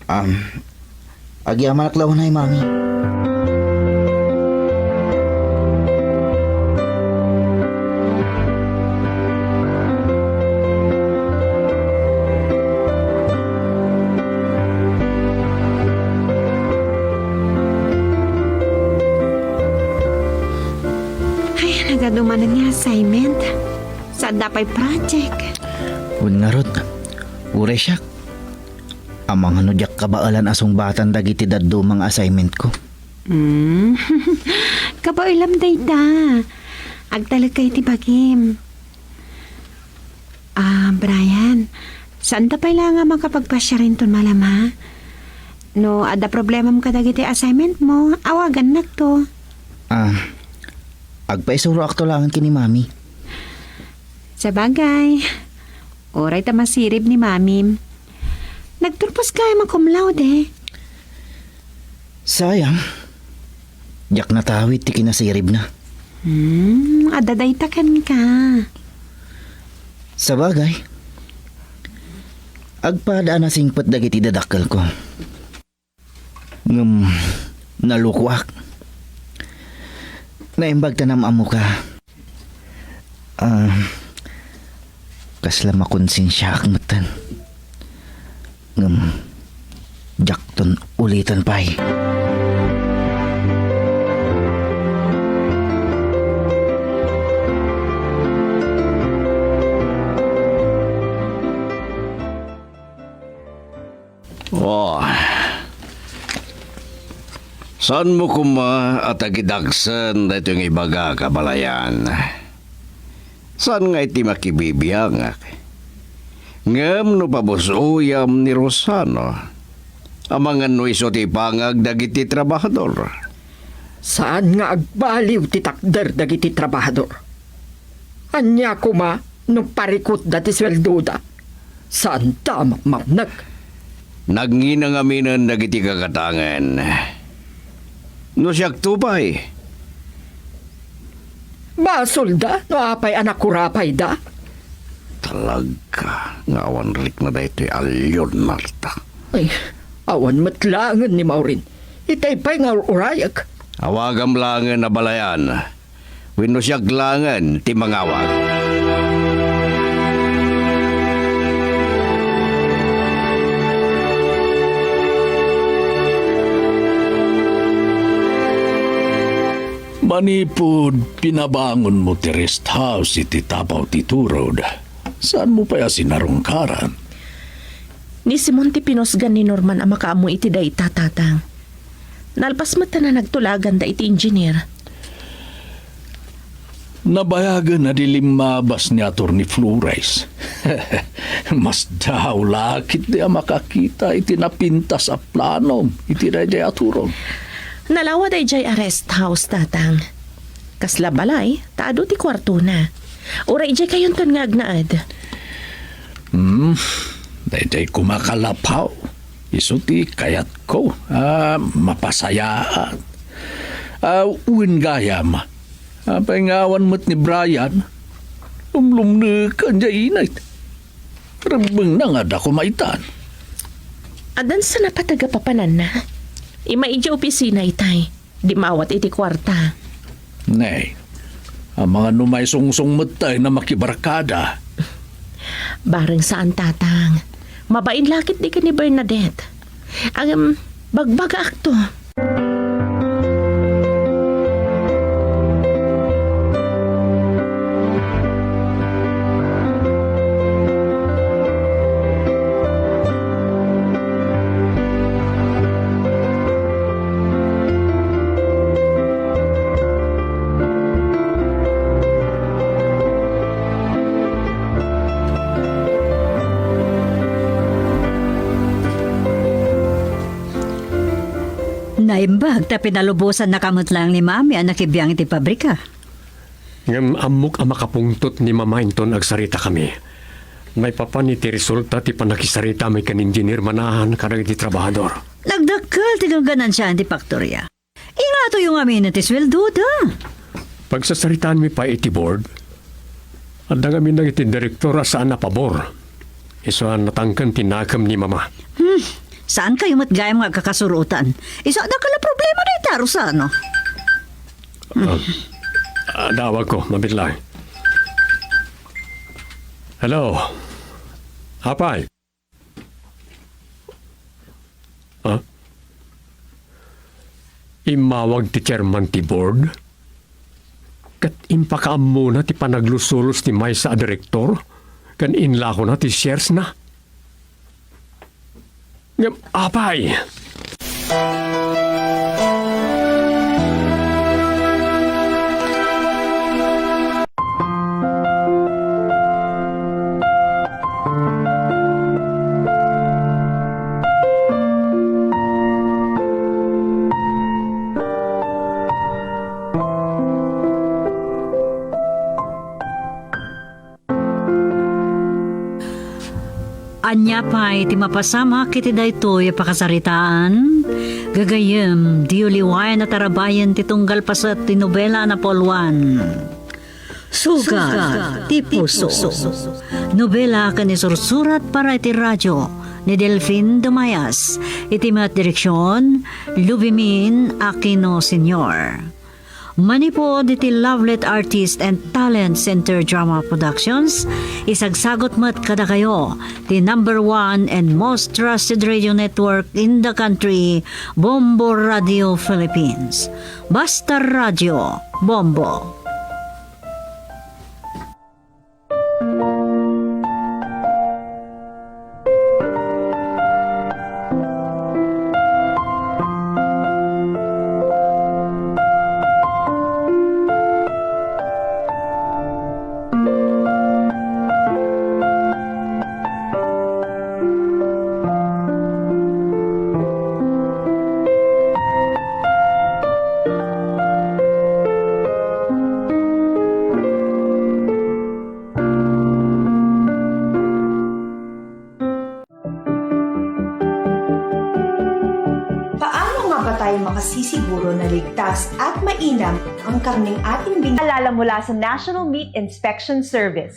Um, agyamanak la unay, Mami. Ay, nagadu manen nga assignment. Saan da pay project? Wen ngarud, uray siak. Amangan no diak kabaelan a sungbatan dagiti dadduma nga assignment ko. Hmm. Kabaelam dayta. Agtalek ka iti bagim. Ah, Brian, saan ta pay la nga makapagpasiar inton malem, ha? No adda problemam kadagiti assignment mo, awagannakto. Ah, agpaisuroakto laeng ken ni Mami. Sabagay, uray ta masirib ni Mamim. Nagturpos gayam a cum laude. Sayang. Diak natawid ti kinasiribna. Hmm, adda dayta kenka. Sabagay. Agpada a nasingpet dagiti dadakkelko. Ngem nalukoak. Naimbag ta nam-ammoka. Ah, kasla makonsensiaak metten. Ngem, diakton uliten pay. Oh. Saanmo koma a tagidagsen daytoy nga ibagak a balayan? Saan nga iti makibibiangak? Ngem no pabus-oyam ni Rosano, amangan no isu ti ipangag dagiti trabahador. Saan nga agbaliw ti takder dagiti trabahador. Ania koma no parikutda ti sueldoda? Saanda a makmamneg. Nangina ngaminen dagiti kagatangen. No siakto pay. Basolda no apay a nakurapayda. Talaga nga awan rikna daytoy a Leonarda. Ay, awan met laengen ni Maureen. Itay pay nga ur-urayek. Awagam laengen a balayan, wenno siak laengen ti mangawag. Manipud pinabangonmo ti rest house iti tapaw ti turod, saanmo pay a sinarungkaran? Ni Simon ti pinusgan ni Norman a makaammo iti dayta, Tatang. Nalpas met ta nagtulaganda iti engineer. Nabayagen a di limmabas ni Attorney Flores. Masdaw la ketdi a makakita iti napintas a planom iti daydiay a turod. Nalawa daydiay a rest house, Tatang. Kasla balay, ta adu ti kuartona. Uray idiay kayonton nga agnaed. Hmm, daydiay koma kalapaw. Isu ti kayatko a mapasayaat. A, wen gayam, apay nga awan met ni Brian? Lumlumneken diay init. Rebbengna nga adda koma itan. Addan sa napateg a papananna. Immay idiay opisina itay. Di maawat iti kuarta. Nay, amangan no maisungsong met tayo a makibarkada. Bareng saan, Tatang. Mabain la ketdi ken ni Bernadette. Ngem, bagbagaakto. Naimbag ta pinalubosannaka met laeng ni Mami a nakibiang iti pabrika. Ngem ammok a makapungtot ni Mama inton agsaritakami. Maipapan iti resulta ti pannakisarita mi ken Engineer Manahan kadagiti trabahador. Nagdakkel ti gangganansiaan ti faktoria. Ingatoyo ngamin ti sueldoda. Pagsasaritaanmi pay iti board, adda ngamin dagiti direktor a saan a pabor. Isu a natangken ti nakem ni Mama. Hmm, saankayo met gayam nga agkakasurotan. Isu a dakkel a problema dayta, Rosano. Ah, ah, adawagko, mabitlay. Hello. Apay. Ah? Immawag ti chairman ti board ket impakaammona ti panaglusolos ti maysa a direktor ken inlakona ti sharesna. Ngem apay? Ania pay ti mapasamak iti daytoy a pakasaritaan? Gagayyem, diyo liwayan a tarabayen ti tunggal paset ti nobela a napulwan. Sugat ti puso. Nobela ken isursurat para iti radio ni Delfin Dumayas. Iti met direksion, Lubimin Aquino Senior. Manipud iti Lovelet Artist and Talent Center Drama Productions, isagsagut met kadakayo ti number one and most trusted radio network in the country, Bombo Radio Philippines. Basta Radio, Bombo. Paano nga ba tayo makasisiguro na ligtas at mainam ang karneng ating bin- Alala mula sa National Meat Inspection Service.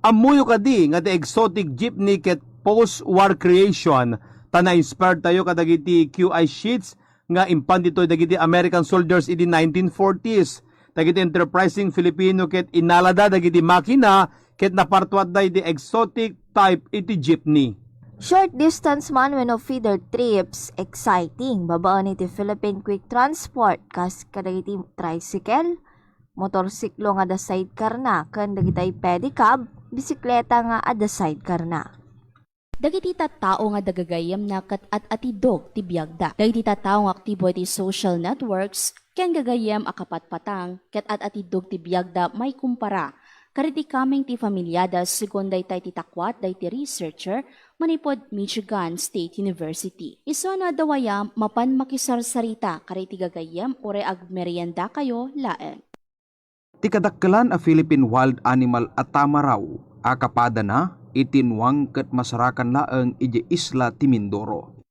Ammoyo kadi nga ti Exotic Jeepney ket Post-War Creation Ta na-inspired tayo kadagiti Q I sheets nga impan ditoy dagiti American soldiers idi nineteen forties. Dagiti enterprising Filipino ket inalada dagiti makina ket napartuatda iti exotic type iti jeepney. Short distance man wenno feeder trips, exciting. Babaen iti Philippine Quick Transport, kas kadagiti tricycle, motorsiklo nga adda sidecar na, ken dagiti pedicab, bisikleta nga adda sidecar na. Dagiti tattao nga gagayyemna ket ad-atidog ti biagda. Dagiti tattao nga aktibo iti social networks ken gagayyem a kapatpatang ket ad-atidog ti biagda maikumpara kadagiti kameng ti familiada, segun dayta iti takuat daydi researcher manipud Michigan State University. Isu a naadda waya, mapan makisarsarita kadagiti gagayyem uray agmeriendakayo laeng. Ti kadakkelan a Philippine wild animal a tamaraw a kapadana iti nuang ket masarakan laeng idiay isla ti Mindoro.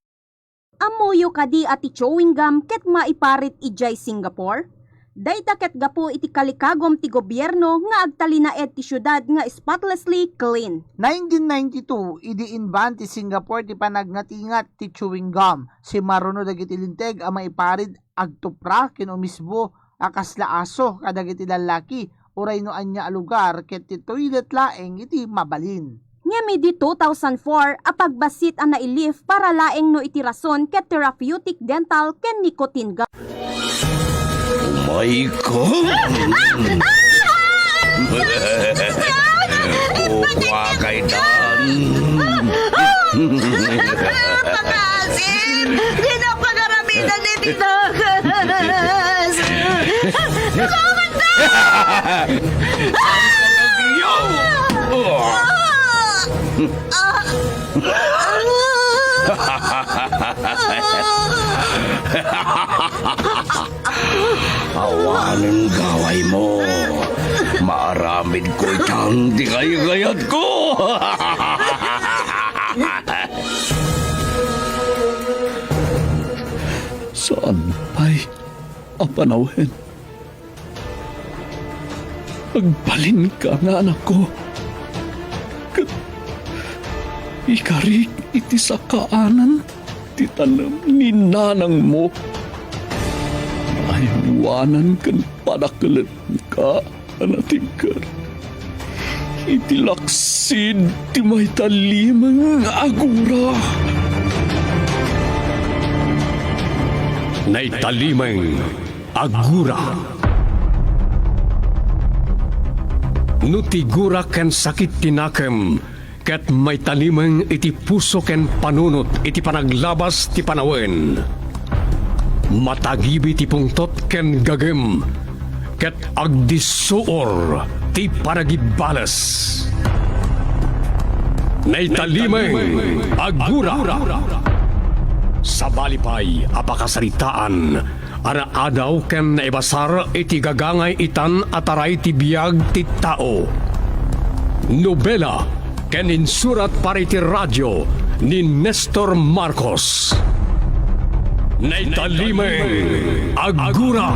Ammoyo kadi a ti chewing gum ket maiparit idiay Singapore? Dayta ket gapu iti kalikagum ti gobierno nga agtalinaed ti siudad nga spotlessly clean. Nineteen ninety-two, idi inban ti Singapore ti panagngatingat ti chewing gum, simmaruno dagiti linteg a maiparit agtupra ken umisbo a kasla aso kadagiti lallaki, uray no ania a lugar ket ti toilet laeng iti mabalin. Ngem idi two thousand four a pagbassit a nailif para laeng no iti rason ket therapeutic dental ken nicotine gum. Oh my God! Kukuha kay Dan. Pakasim! Di na pagaramidan ni Tinagas! Salamat na! Awanen gawaymo. Maaramidko itan ti kaykayatko. Saan pay a panawen? Agbalinka nga anakko, ket ikarik iti sakaanan ti tanem ni nanangmo. Naaywanan ken padakelenka a natibker iti laksid ti maitalimeng a gura. Naitalimeng a gura. No ti gura ken sakit ti nakem ket maitalimeng iti puso ken panunot iti panaglabas ti panawen, matagibi ti pungtot ken gagem, ket agdissuor ti panagibbales. Naitalimeng a gura. Sabali pay a pakasaritaan a naadaw ken naibasar iti gagangay itan a taray ti biag ti tao. Nobela ken insurat para iti radio ni Nestor Marcos. Naitalimeng a gura.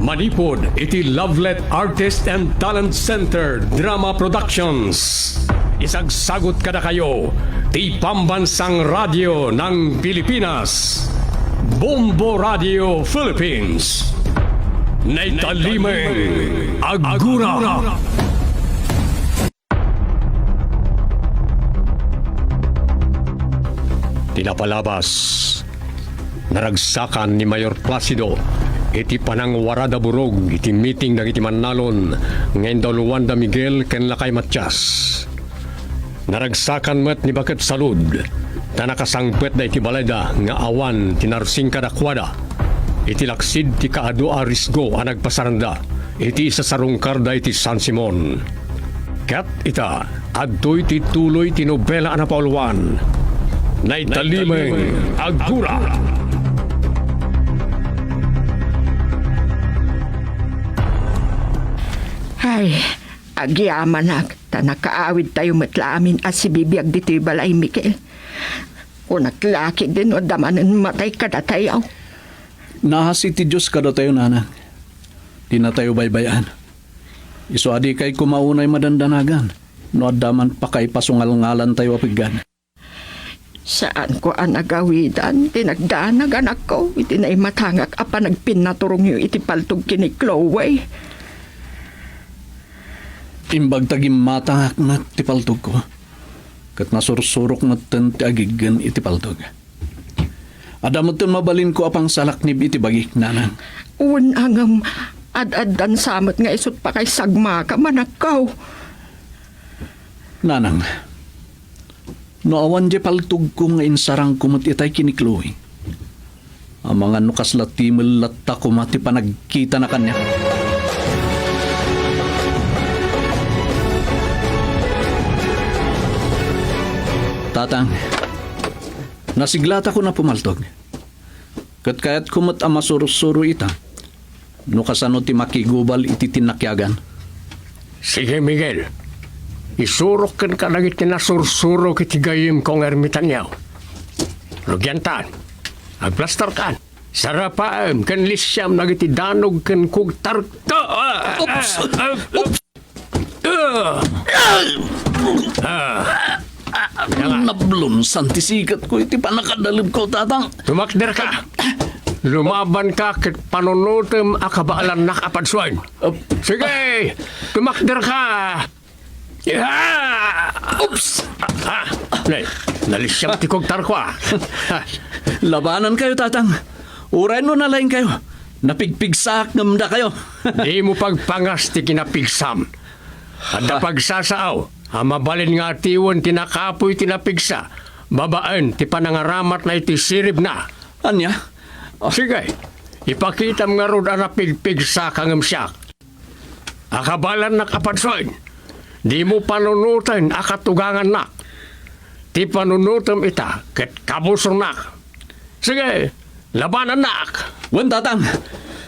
Manipud iti Lovelet Artist and Talent Center Drama Productions. Isagsagut kadakayo ti Pambansang Radyo ng Pilipinas, Bombo Radio Philippines. Naitalimeng a gura. Ti napalabas, naragsakan ni Mayor Placido iti panangwarada burog iti meeting dagiti mannalon nga indauluan da Miguel ken Lakay Matias. Naragsakan met ni Baket Salud, ta nakasangpetda iti balayda nga awan ti narsing kadakuada iti laksid ti kaadu a risgo a nagpasaranda iti isasarungkarda iti San Simon. Ket ita, adtoy ti tuloy ti nobela a napauluan, Naitalimeng a Gura. Ay, agyamanak, ta nakaawidtayo met la amin a sibibiag ditoy balay, Miguel. Kunak la ketdi no adda manen matay kadatayo. Naasi ti Dios kadatayo, nanang. Dinatayo baybay-an. Isu a dikay koma unay madandanagan no adda man pakaipasungalngalantayo a piggan. Saanko a nagawidan ti nagdanag, anakko, iti naimatangak a panagpinnaturongyo iti paltog ken ni Chloe. Imbag ta gimmatangak met ti paltogko, ket nasursurok metten ti agiggen iti paltog. Adda metten mabalinko a pangsalaknib iti bagik, Nanang. Wen, ngem ad-addan sa met nga isut' pakaysagmakam, anakko. Nanang, no awan diay paltogko nga insarangko met itay ken ni Chloe, amangan no kasla timel latta koma ti panagkitana kaniak. Tatang, nasiglatako a pumaltog. Ket kayatko met a masursuro ita no kasano ti makigubal iti tinnakiagan. Sige, Miguel. Isurok kenka dagiti nasursurok iti gayyemko nga ermitanyo. Rugiantan. Agplastarkan. Sarapaem ken lisiam dagiti danog ken kugtarko. Oops! Oops! Ah! Ah! Nablunsan ti sikatko iti pannakadalebko, Tatang. Tumakderka. Lumabanka ket panunotem a kabaelannak a padsuen. Op. Sige, tumakderka. Ah! Oops! Ah, ah. Nay, nalisiam ti kugtarko, ah. Labanankayo, Tatang. Uray no nalaingkayo, napigpigsaak ngem dakayo. Dimo pagpangas ti kinapigsam. Adda pagsasaaw a mabalin nga atiwen ti nakapuy ti napigsa babaen ti panangaramatna iti siribna. Ania? Sige, ipakitam ngarud a napigpigsaka ngem siak. A kabaelannak a padsuen, dimo panunoten a katugangannak. Ti panunotem ita ket kabusornak. Sige, labanannak. Wen, Tatang.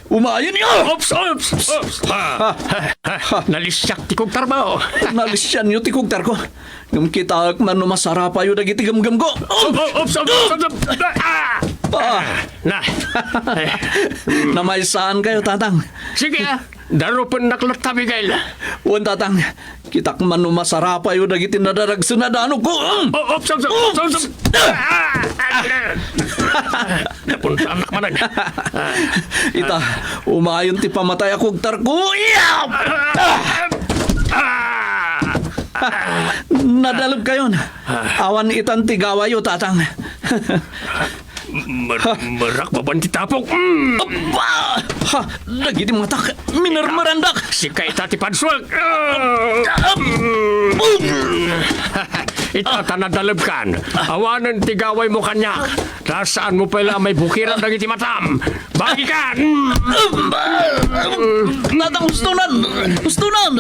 Umayonyo! Oops, oops, oops. Ha. Ha. Ha. Ha. Nalisiak ti kugtarko. Nalisianyo ti kugtarko. Ngem kitaek man no masarapayo dagiti gemgemko. Oops, oops, oops, oops, oops. Ah! Ah! Na. Namaysaankayo, Tatang. Sige, ah. Darupennak latta, Miguel. Wen, Tatang. Kitaek man no masarapayo dagiti nadaragsen a danogko. O, oops, oops, oops, oops, oops. Ah! Ah! Napuntanak manen. Ita, umayon ti pamatay a kugtarko. Iya! Ah! Nadalebkayon. Awan itan ti gawayo, Tatang. Mer-, merak mapan ti tapok. Mm. Abba! Ha, dagiti matak, minermerandak. Sika ita ti padsuek. Ita ta nadalebkan. Awanen ti gawaymo kaniak. Ta saanmo pay la a maibukiran dagiti matam. Bagikan! Tatang, hustonan! Hustonan!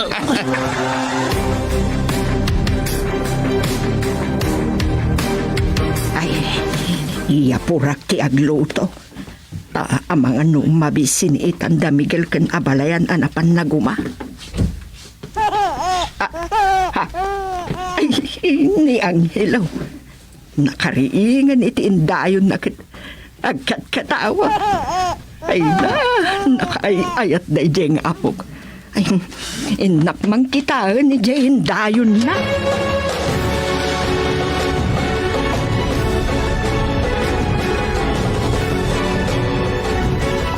Ay, iyapurak ti agluto. Ta amangan no mabisin itan da Miguel ken abalayan a napan naguma. Ah, ha? Ay, ni Angelo. Nakariingen iti indayonna ket agkatkatawa. Ay na, nakaay-ayat daydiay nga apok. Ay, innak man kitaen idiay indayonna.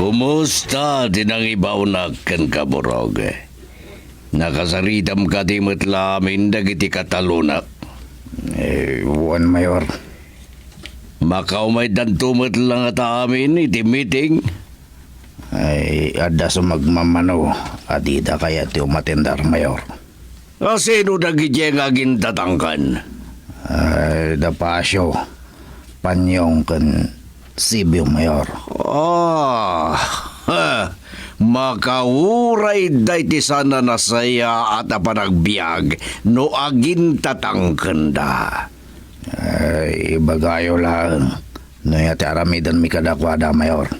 Kumusta ti nangibawnak kenka, Burog? Nakasaritam kadi met la amin dagiti katalonak? Eh, wen, Mayor. Makaumaydanto met la ngata amin iti meeting? Ay, adda sumagmamano a dida kayat ti umatendar, Mayor. A sino dagidiay nga agintatangken? Ay, da Pasio, Panyong ken Sibio, Mayor. Ah, ha, makauray dayta saan a nasayaat a panagbiag no agintatangkenda. Ay, ibagayo laeng no ania ti aramidenmi kadakuada, Mayor.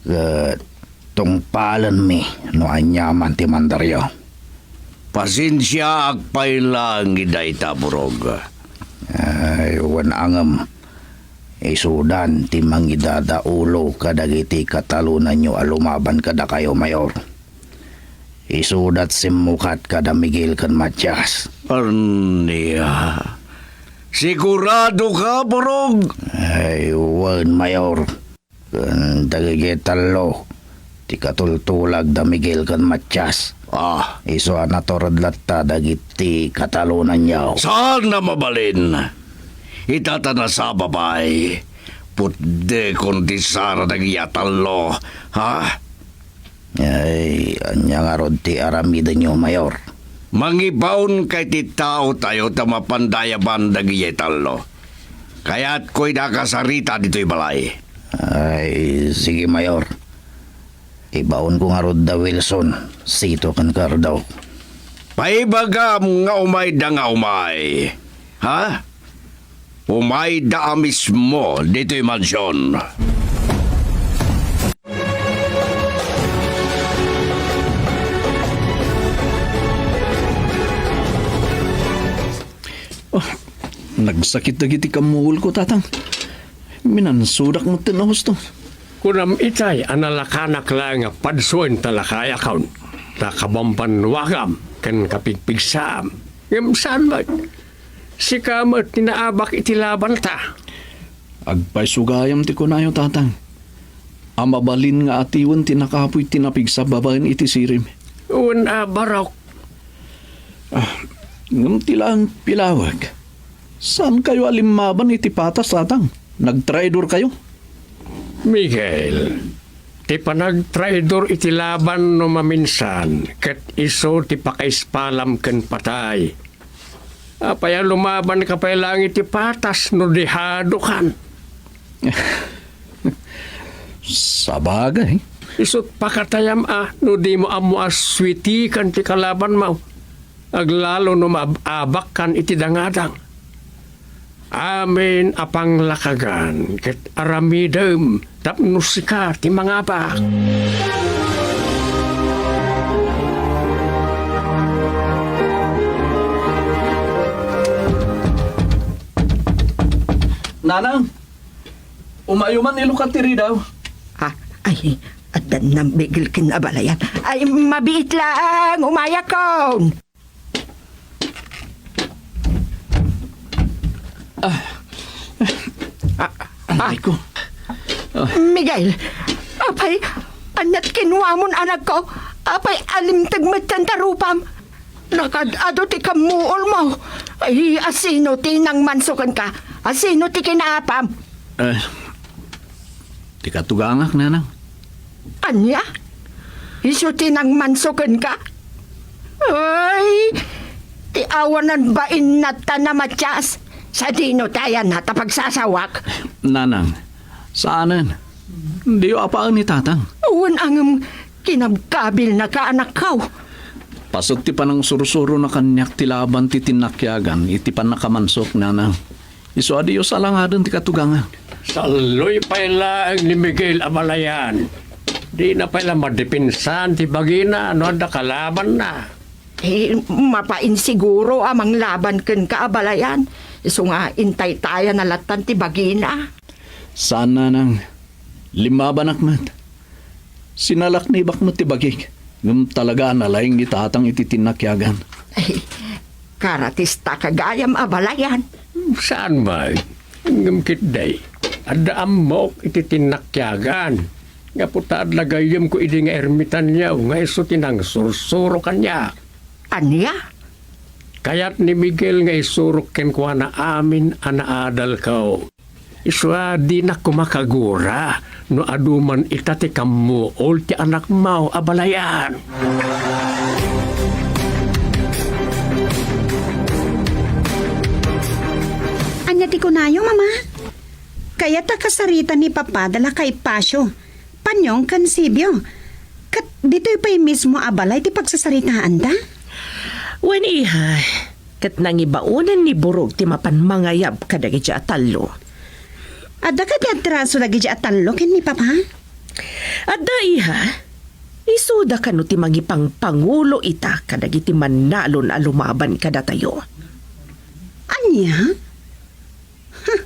Ket tungpalenmi no aniaman ti mandaryo. Pasensiaak pay laeng iti dayta, Burog. Ay, wen, ngem isudan ti mangidadaulo kadagiti katalonanyo a lumaban kadakayo, Mayor. Isudat simmukat kada Miguel ken Matias. Ania? Sigurado ka, Burog? Ay, wen, Mayor. Ken dagiti tallo, ti katultulag da Miguel ken Matias. Ah. Isu a natured latta dagiti katalonanyo. Saan a mabalin? Ita ta nasaba pay, putdekon ti sara dagiti a tallo, ha? Ay, ania ngarud ti aramidenyo, Mayor? Mangibaonka iti taotayo ta mapanda ayaban dagiti tallo. Kayatko a kasarita ditoy balay. Ay, sige, Mayor. Ibaonko ngarud da Wilson, Sito ken Cardo. Paibagam nga umayda nga umay. Ha? Umayda a mismo ditoy mansion. Oh, nagsakit dagiti kammuolko, Tatang. Minansudak metten a husto. Kunam itay a nalakanak laeng a padsuen ta lakayakon, ta kabambannuagam ken kapigpigsaam. Ngem saan met? Sika met ti naabak iti labanta. Agpayso gayam ti kunayo, Tatang, a mabalin nga atiwen ti nakapuy ti napigsa babaen iti sirim. Wen a, Barok. Ah, ngem ti laeng pilawek, saankayo a limmaban iti patas, Tatang? Nagtraidorkayo. Miguel, ti panagtraidor iti laban no maminsan, ket isu ti pakaispalam ken patay. Apay a lumabanka pay laeng iti patas no di hadokan? Sabagay. Isut' pakatayam a no dimo ammo a suitikan ti kalabanmo, aglalo no maab-abakkan iti dangadang. Amin a panglakagan ket aramidem tapno sika ti mangabak. Nanang, umayo man ilukat ti ridaw. Ah, ay, addan nang Miguel ken abalayan. Ay, mabiit laeng, umayakon. Ah. Ah, ah. Aray ko. Ah. Miguel, apay, aniat kinuamon, anakko? Apay, alimteg metten ta rupam? Nakaad-adu ti kammuolmo. Ay, asino ti nangmanso kenka? Asino ti kinaapam? Eh, ti katugangak, Nanang. Ania? Isu ti nangmanso kenka? Ay, ti awanan bainnatta na Matias, sadino ti ayanna ta pagsasawak? Nanang, saanen. Diyo apaen ni Tatang. Wen a ngem kinabkabilnaka, anakko. Paset ti panangsursurona kaniak ti laban ti tinnakiagan iti pannakamansok, Nanang. Isu a diyo salangaden ti katugangak. Salloy pay laeng ni Miguel abalayan. Dina pay la madepensaan ti bagina no adda kalabanna. Eh, mapainsiguro a manglaban kenka abalayan. Isu nga intaytayana lattan ti bagina. Saan, Nanang. Limmabanak met. Sinalaknibak met ti bagik, ngem talaga a nalaing ni Tatang iti tinnakiagan. Ay, karatistaka gayam abalayan. Saan met? Ngem ketdi, adda ammok iti tinnakiagan. Gapu ta adda gayyemko idi nga ermitanyo nga isu ti nangsursuro kaniak. Ania? Kayat ni Miguel nga isurok kenkuana amin a naadalko. Isu a dinak koma kagura no adu man ita ti kammuol ti anakmo abalayan. Ania ti kunayo, Mama? Kayat a kasarita ni Papa da Lakay Pacio, Panyong ken Sibio. Ket ditoy pay mismo a balay ti pagsasaritaanda? Wen, iha, ket nangibaonen ni Burog ti mapan mangayab kadagiti a tallo. Adda kadi atraso dagiti a tallo ken ni Papa? Adda, iha. Isuda kano ti mangipangpangulo ita kadagiti mannalon a lumaban kadatayo. Ania? Huh.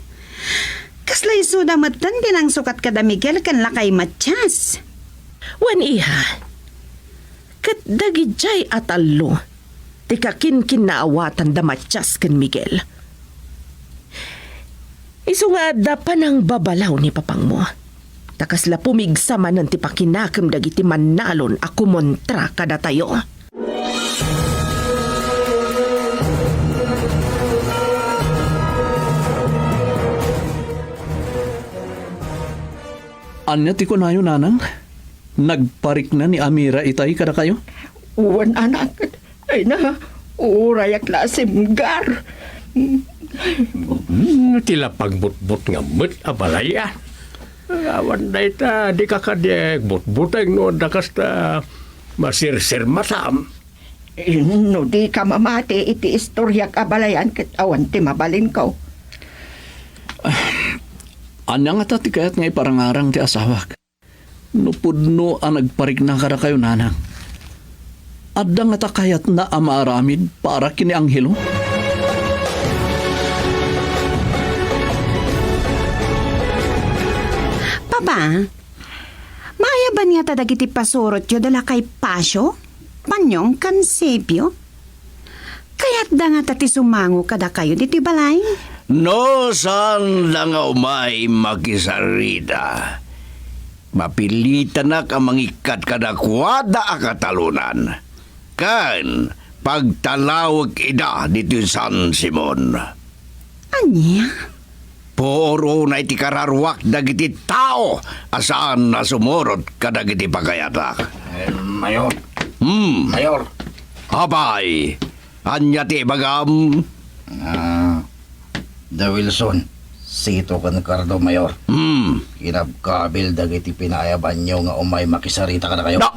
Kasla isuda metten ti nangsukat kada Miguel ken Lakay Matias. Wen, iha, ket dagidiay a tallo ti kakinkinnaawatan da Matias ken Miguel. Isu nga adda panangbabalaw ni papangmo. Ta kasla pumigsa manen ti pakinakem dagiti mannalon a kumontra kadatayo. Ania ti kunayo, nanang? Nagparikna ni Amira itay kadakayo? Wen, anak. Ay na, urayak la a simgar. Hmm, ti la pagbutbutngam met, abalayan. Awan dayta, dika kadi agbutbuteng no adda kasta masirsirmatam. Eh, no dika mamati iti istoriak, abalayan, ket awan ti mabalinko. Ah, ania ngata ti kayat nga iparangarang ti asawak? No pudno a nagparikna kadakayo, nanang, adda ngata kayatna a maaramid para ken ni Angelo? Papa, maayaban ngata dagiti pasurotyo da lakay Pasio, Panyong, ken Sepio? Kayatda ngata ti sumango kadakayo ditoy balay? No saanda nga umay makisarita, mapilitanak a mangikkat kadakuada a katalonan, ken pagtalawek ida ditoy San Simon. Ania? Puor unay ti kararuak dagiti tao a saan a sumurot kadagiti pagayatak. Eh, Mayor. Hmm. Mayor. Apay, ania ti ibagam? Ah, da Wilson, Sito ken Cardo, Mayor. Hmm. Kinabkabil dagiti pinaayabanyo nga umay makisarita kadakayo. Na,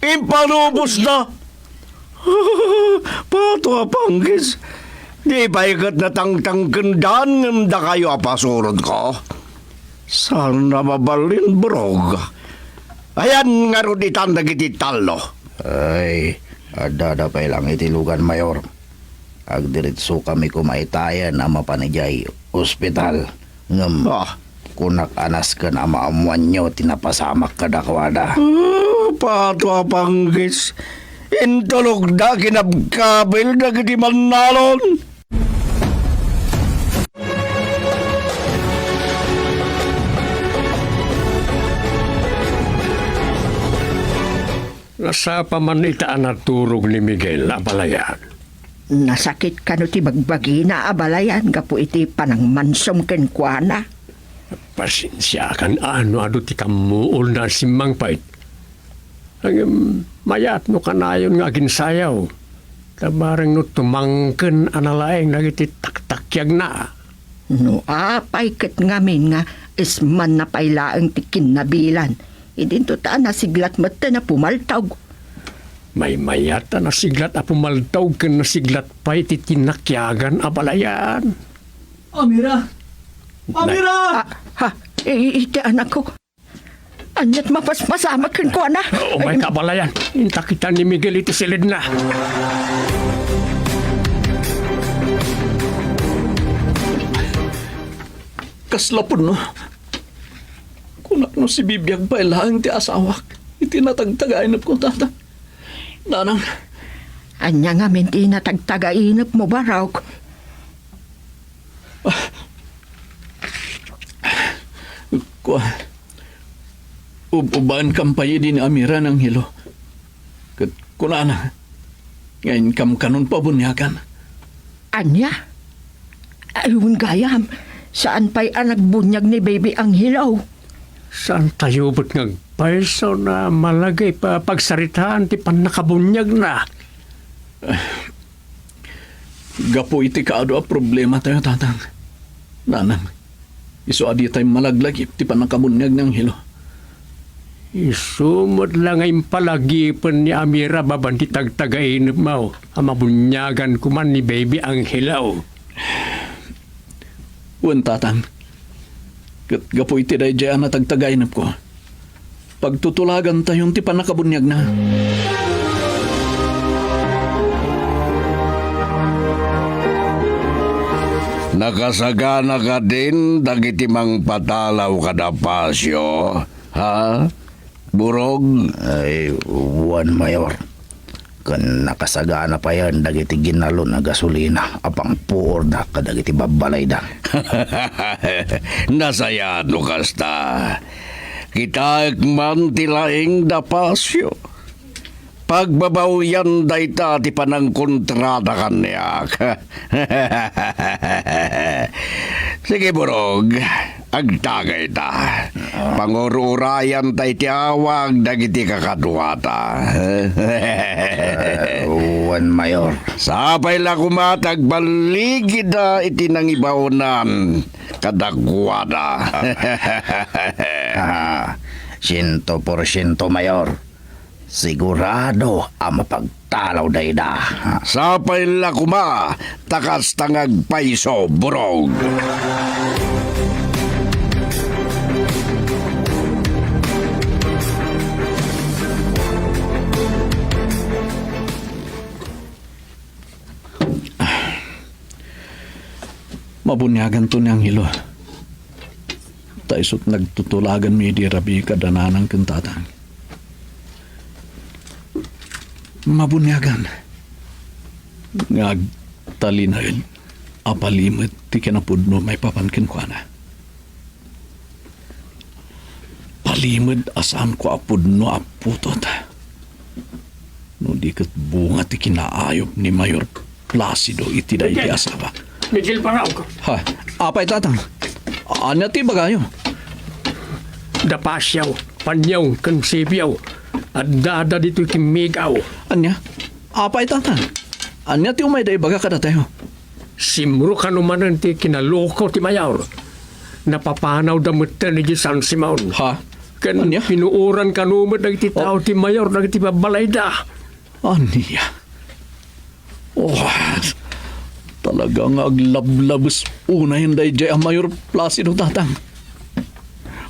Ipalubosna. Pato a panggis. Di pay ket natangtangkendan ngem dakayo a pasurotko. Saan a mabalin, Burog? Ayan ngarud itan dagiti tallo. Ay, addada pay lang iti lugan, Mayor. Agdiretsokami koma itayen a mapan idiay ospital. Ngem, ah, kunak a nasken a maammoanyo ti napasamak kadakuada. Ah, pato a panggis. Intulogda kinabkabil dagiti mannalon. Nasapa man ita a naturog ni Miguel, abalayan. Nasakit kano ti bagbagina, abalayan, gapu iti panangmansom kenkuana? Pasensiakan a no adu ti kammuolna a simmangpet. Ngem mayat no kanayon nga aginsayaw, ta bareng no tumangken a nalaeng dagiti taktakiagna. No apay ket ngamin nga ismanna pay laeng ti kinnabilan, idinto ta nasiglat metten a pumaltog. Maymayat a nasiglat a pumaltog ken nasiglat pay ti tinakiagan, abalayan. Amira! Amira! Ah, ha, i-, iti anakko. Aniat mapaspasamak kenkuana? Umay ka, abalayan. Inta kitaen ni Miguel iti silidna. Kasla pudno. Kunak no sibibiag pay laeng ti asawak iti natagtagainepko, Tatang. Nanang. Ania ngamin ti natagtagainepmo, Barok? Ah. Kua, ub-ubaenkam pay idi ni Amira ni Angelo. Ket kunana nga inkam kanon pabuniagan. Ania? Ay, wen gayam, saan pay a nagbuniag ni Baby Angelo? Saantayo met nga agpayso a malagip a pagsaritaan ti pannakabuniagna? Gapu iti kaadu a problematayo, Tatang. Nanang, isu a ditay malaglagip ti pannakabuniag ni Angelo. Isu met la nga impalagipen ni Amira babaen ti tagtagainepmo a mabuniagan koma ni Baby Angelo. Wen, Tatang. Ket gapu iti daydiay a natagtagainepko, pagtutulagantayon ti pannakabuniagna. Nakasagana kadin dagiti mangpatalaw kada Pasio, ha? Burog? Ay, wen, Mayor. Ken nakasagana payen dagiti ginalon a gasolina a pangpuorda kadagiti babbalayda. Nasayaat no kasta. Kitaek man ti laing da Pasio. Pagbabawian dayta ti panangkontrada kaniak. Sige, Burog, agtagayta. Pangur-urayan tay ti awag dagiti kakaduata. Wen, Mayor. Sapay la koma ta agballigida iti nangibaonan kadakuada. Ah, siento porsiento, Mayor. Sigurado a mapagtalawda ida. Sapay la koma, ta kasta nga agpayso, Burog. Mabuniaganto ni Angelo. Ta isut' nagtutulaganmi idi rabii kada nanang ken tatang. Mabuniagan nga agtalinaed a palimed ti kinapudno maipapan kenkuana. Palimed a saanko a pudno a putot. No di ket bunga ti kinaayup ni Mayor Placido iti daydi Miguel! Asawa. Miguel Barao! Ha? Apay, tatang? Ania ti ibagayo? Da Pasio, Panyong, ken Sibio. Addada ditoy kimmigaw. Ania? Apay, tatang? Ania ti umayda ibaga kadatayo? Simro kano manen ti kinaloko ti mayor. Napapanawda metten idiay San Simon. Ha? Ken ania? Pinuoran kano met dagiti tao ti mayor dagiti babbalayda. Ania? Oh, talaga nga aglablabes unayen daydiay a Mayor Placido, tatang.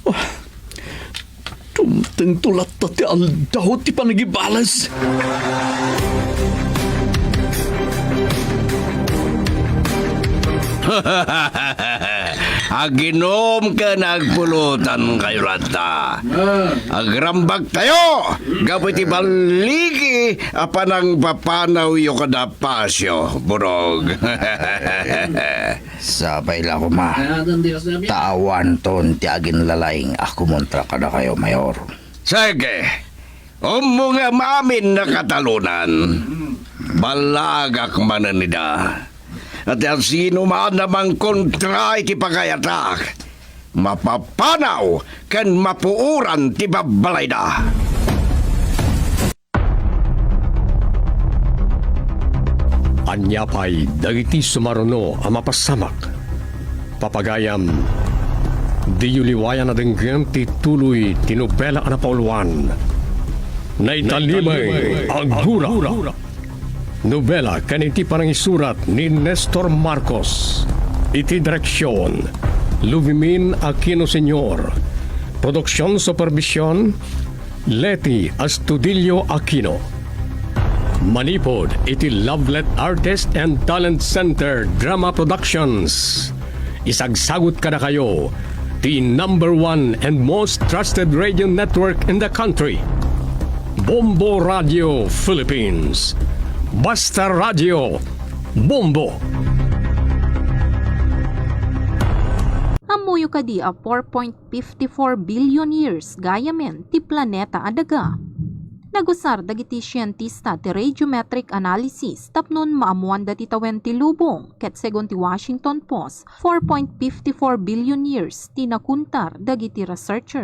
Oh, dumtengto latta ti aldaw ti panagibales. Aginum ken agpulutankayo latta. Agrambagtayo gapu iti balligi a panangpapanawyo kada Pasio, Burog. Sapay la koma. Ta awanton ti aginlalaing a kumontra kadakayo, Mayor. Sige. Ummongem amin a katalonan. Ballagak manen ida. Ti asinoman a mangkontra iti pagayatak, mapapanaw ken mapuoran ti babbalayda. Ania pay dagiti sumaruno a mapasamak? Papagayam, diyo liwayan a denggem ti tuloy ti nobela a napauluan. Naitalimeng a gura. Nobela ken iti panangisurat ni Nestor Marcos. Iti direksion, Luvimin Aquino Senior. Produksion supervision, Leti Astudillo Aquino. Manipud iti Lovelet Artist and Talent Center Drama Productions. Isagsagut kadakayo ti number one and most trusted radio network in the country, Bombo Radio Philippines. Basta Radio, Bombo! Ammoyo kadi a four point fifty-four billion years gayamen ti planeta a daga? Nagusar dagiti sientista ti radiometric analysis tapno maammoanda ti tawen ti lubong, ket segun ti Washington Post, four point fifty-four billion years ti nakuntar dagiti researcher.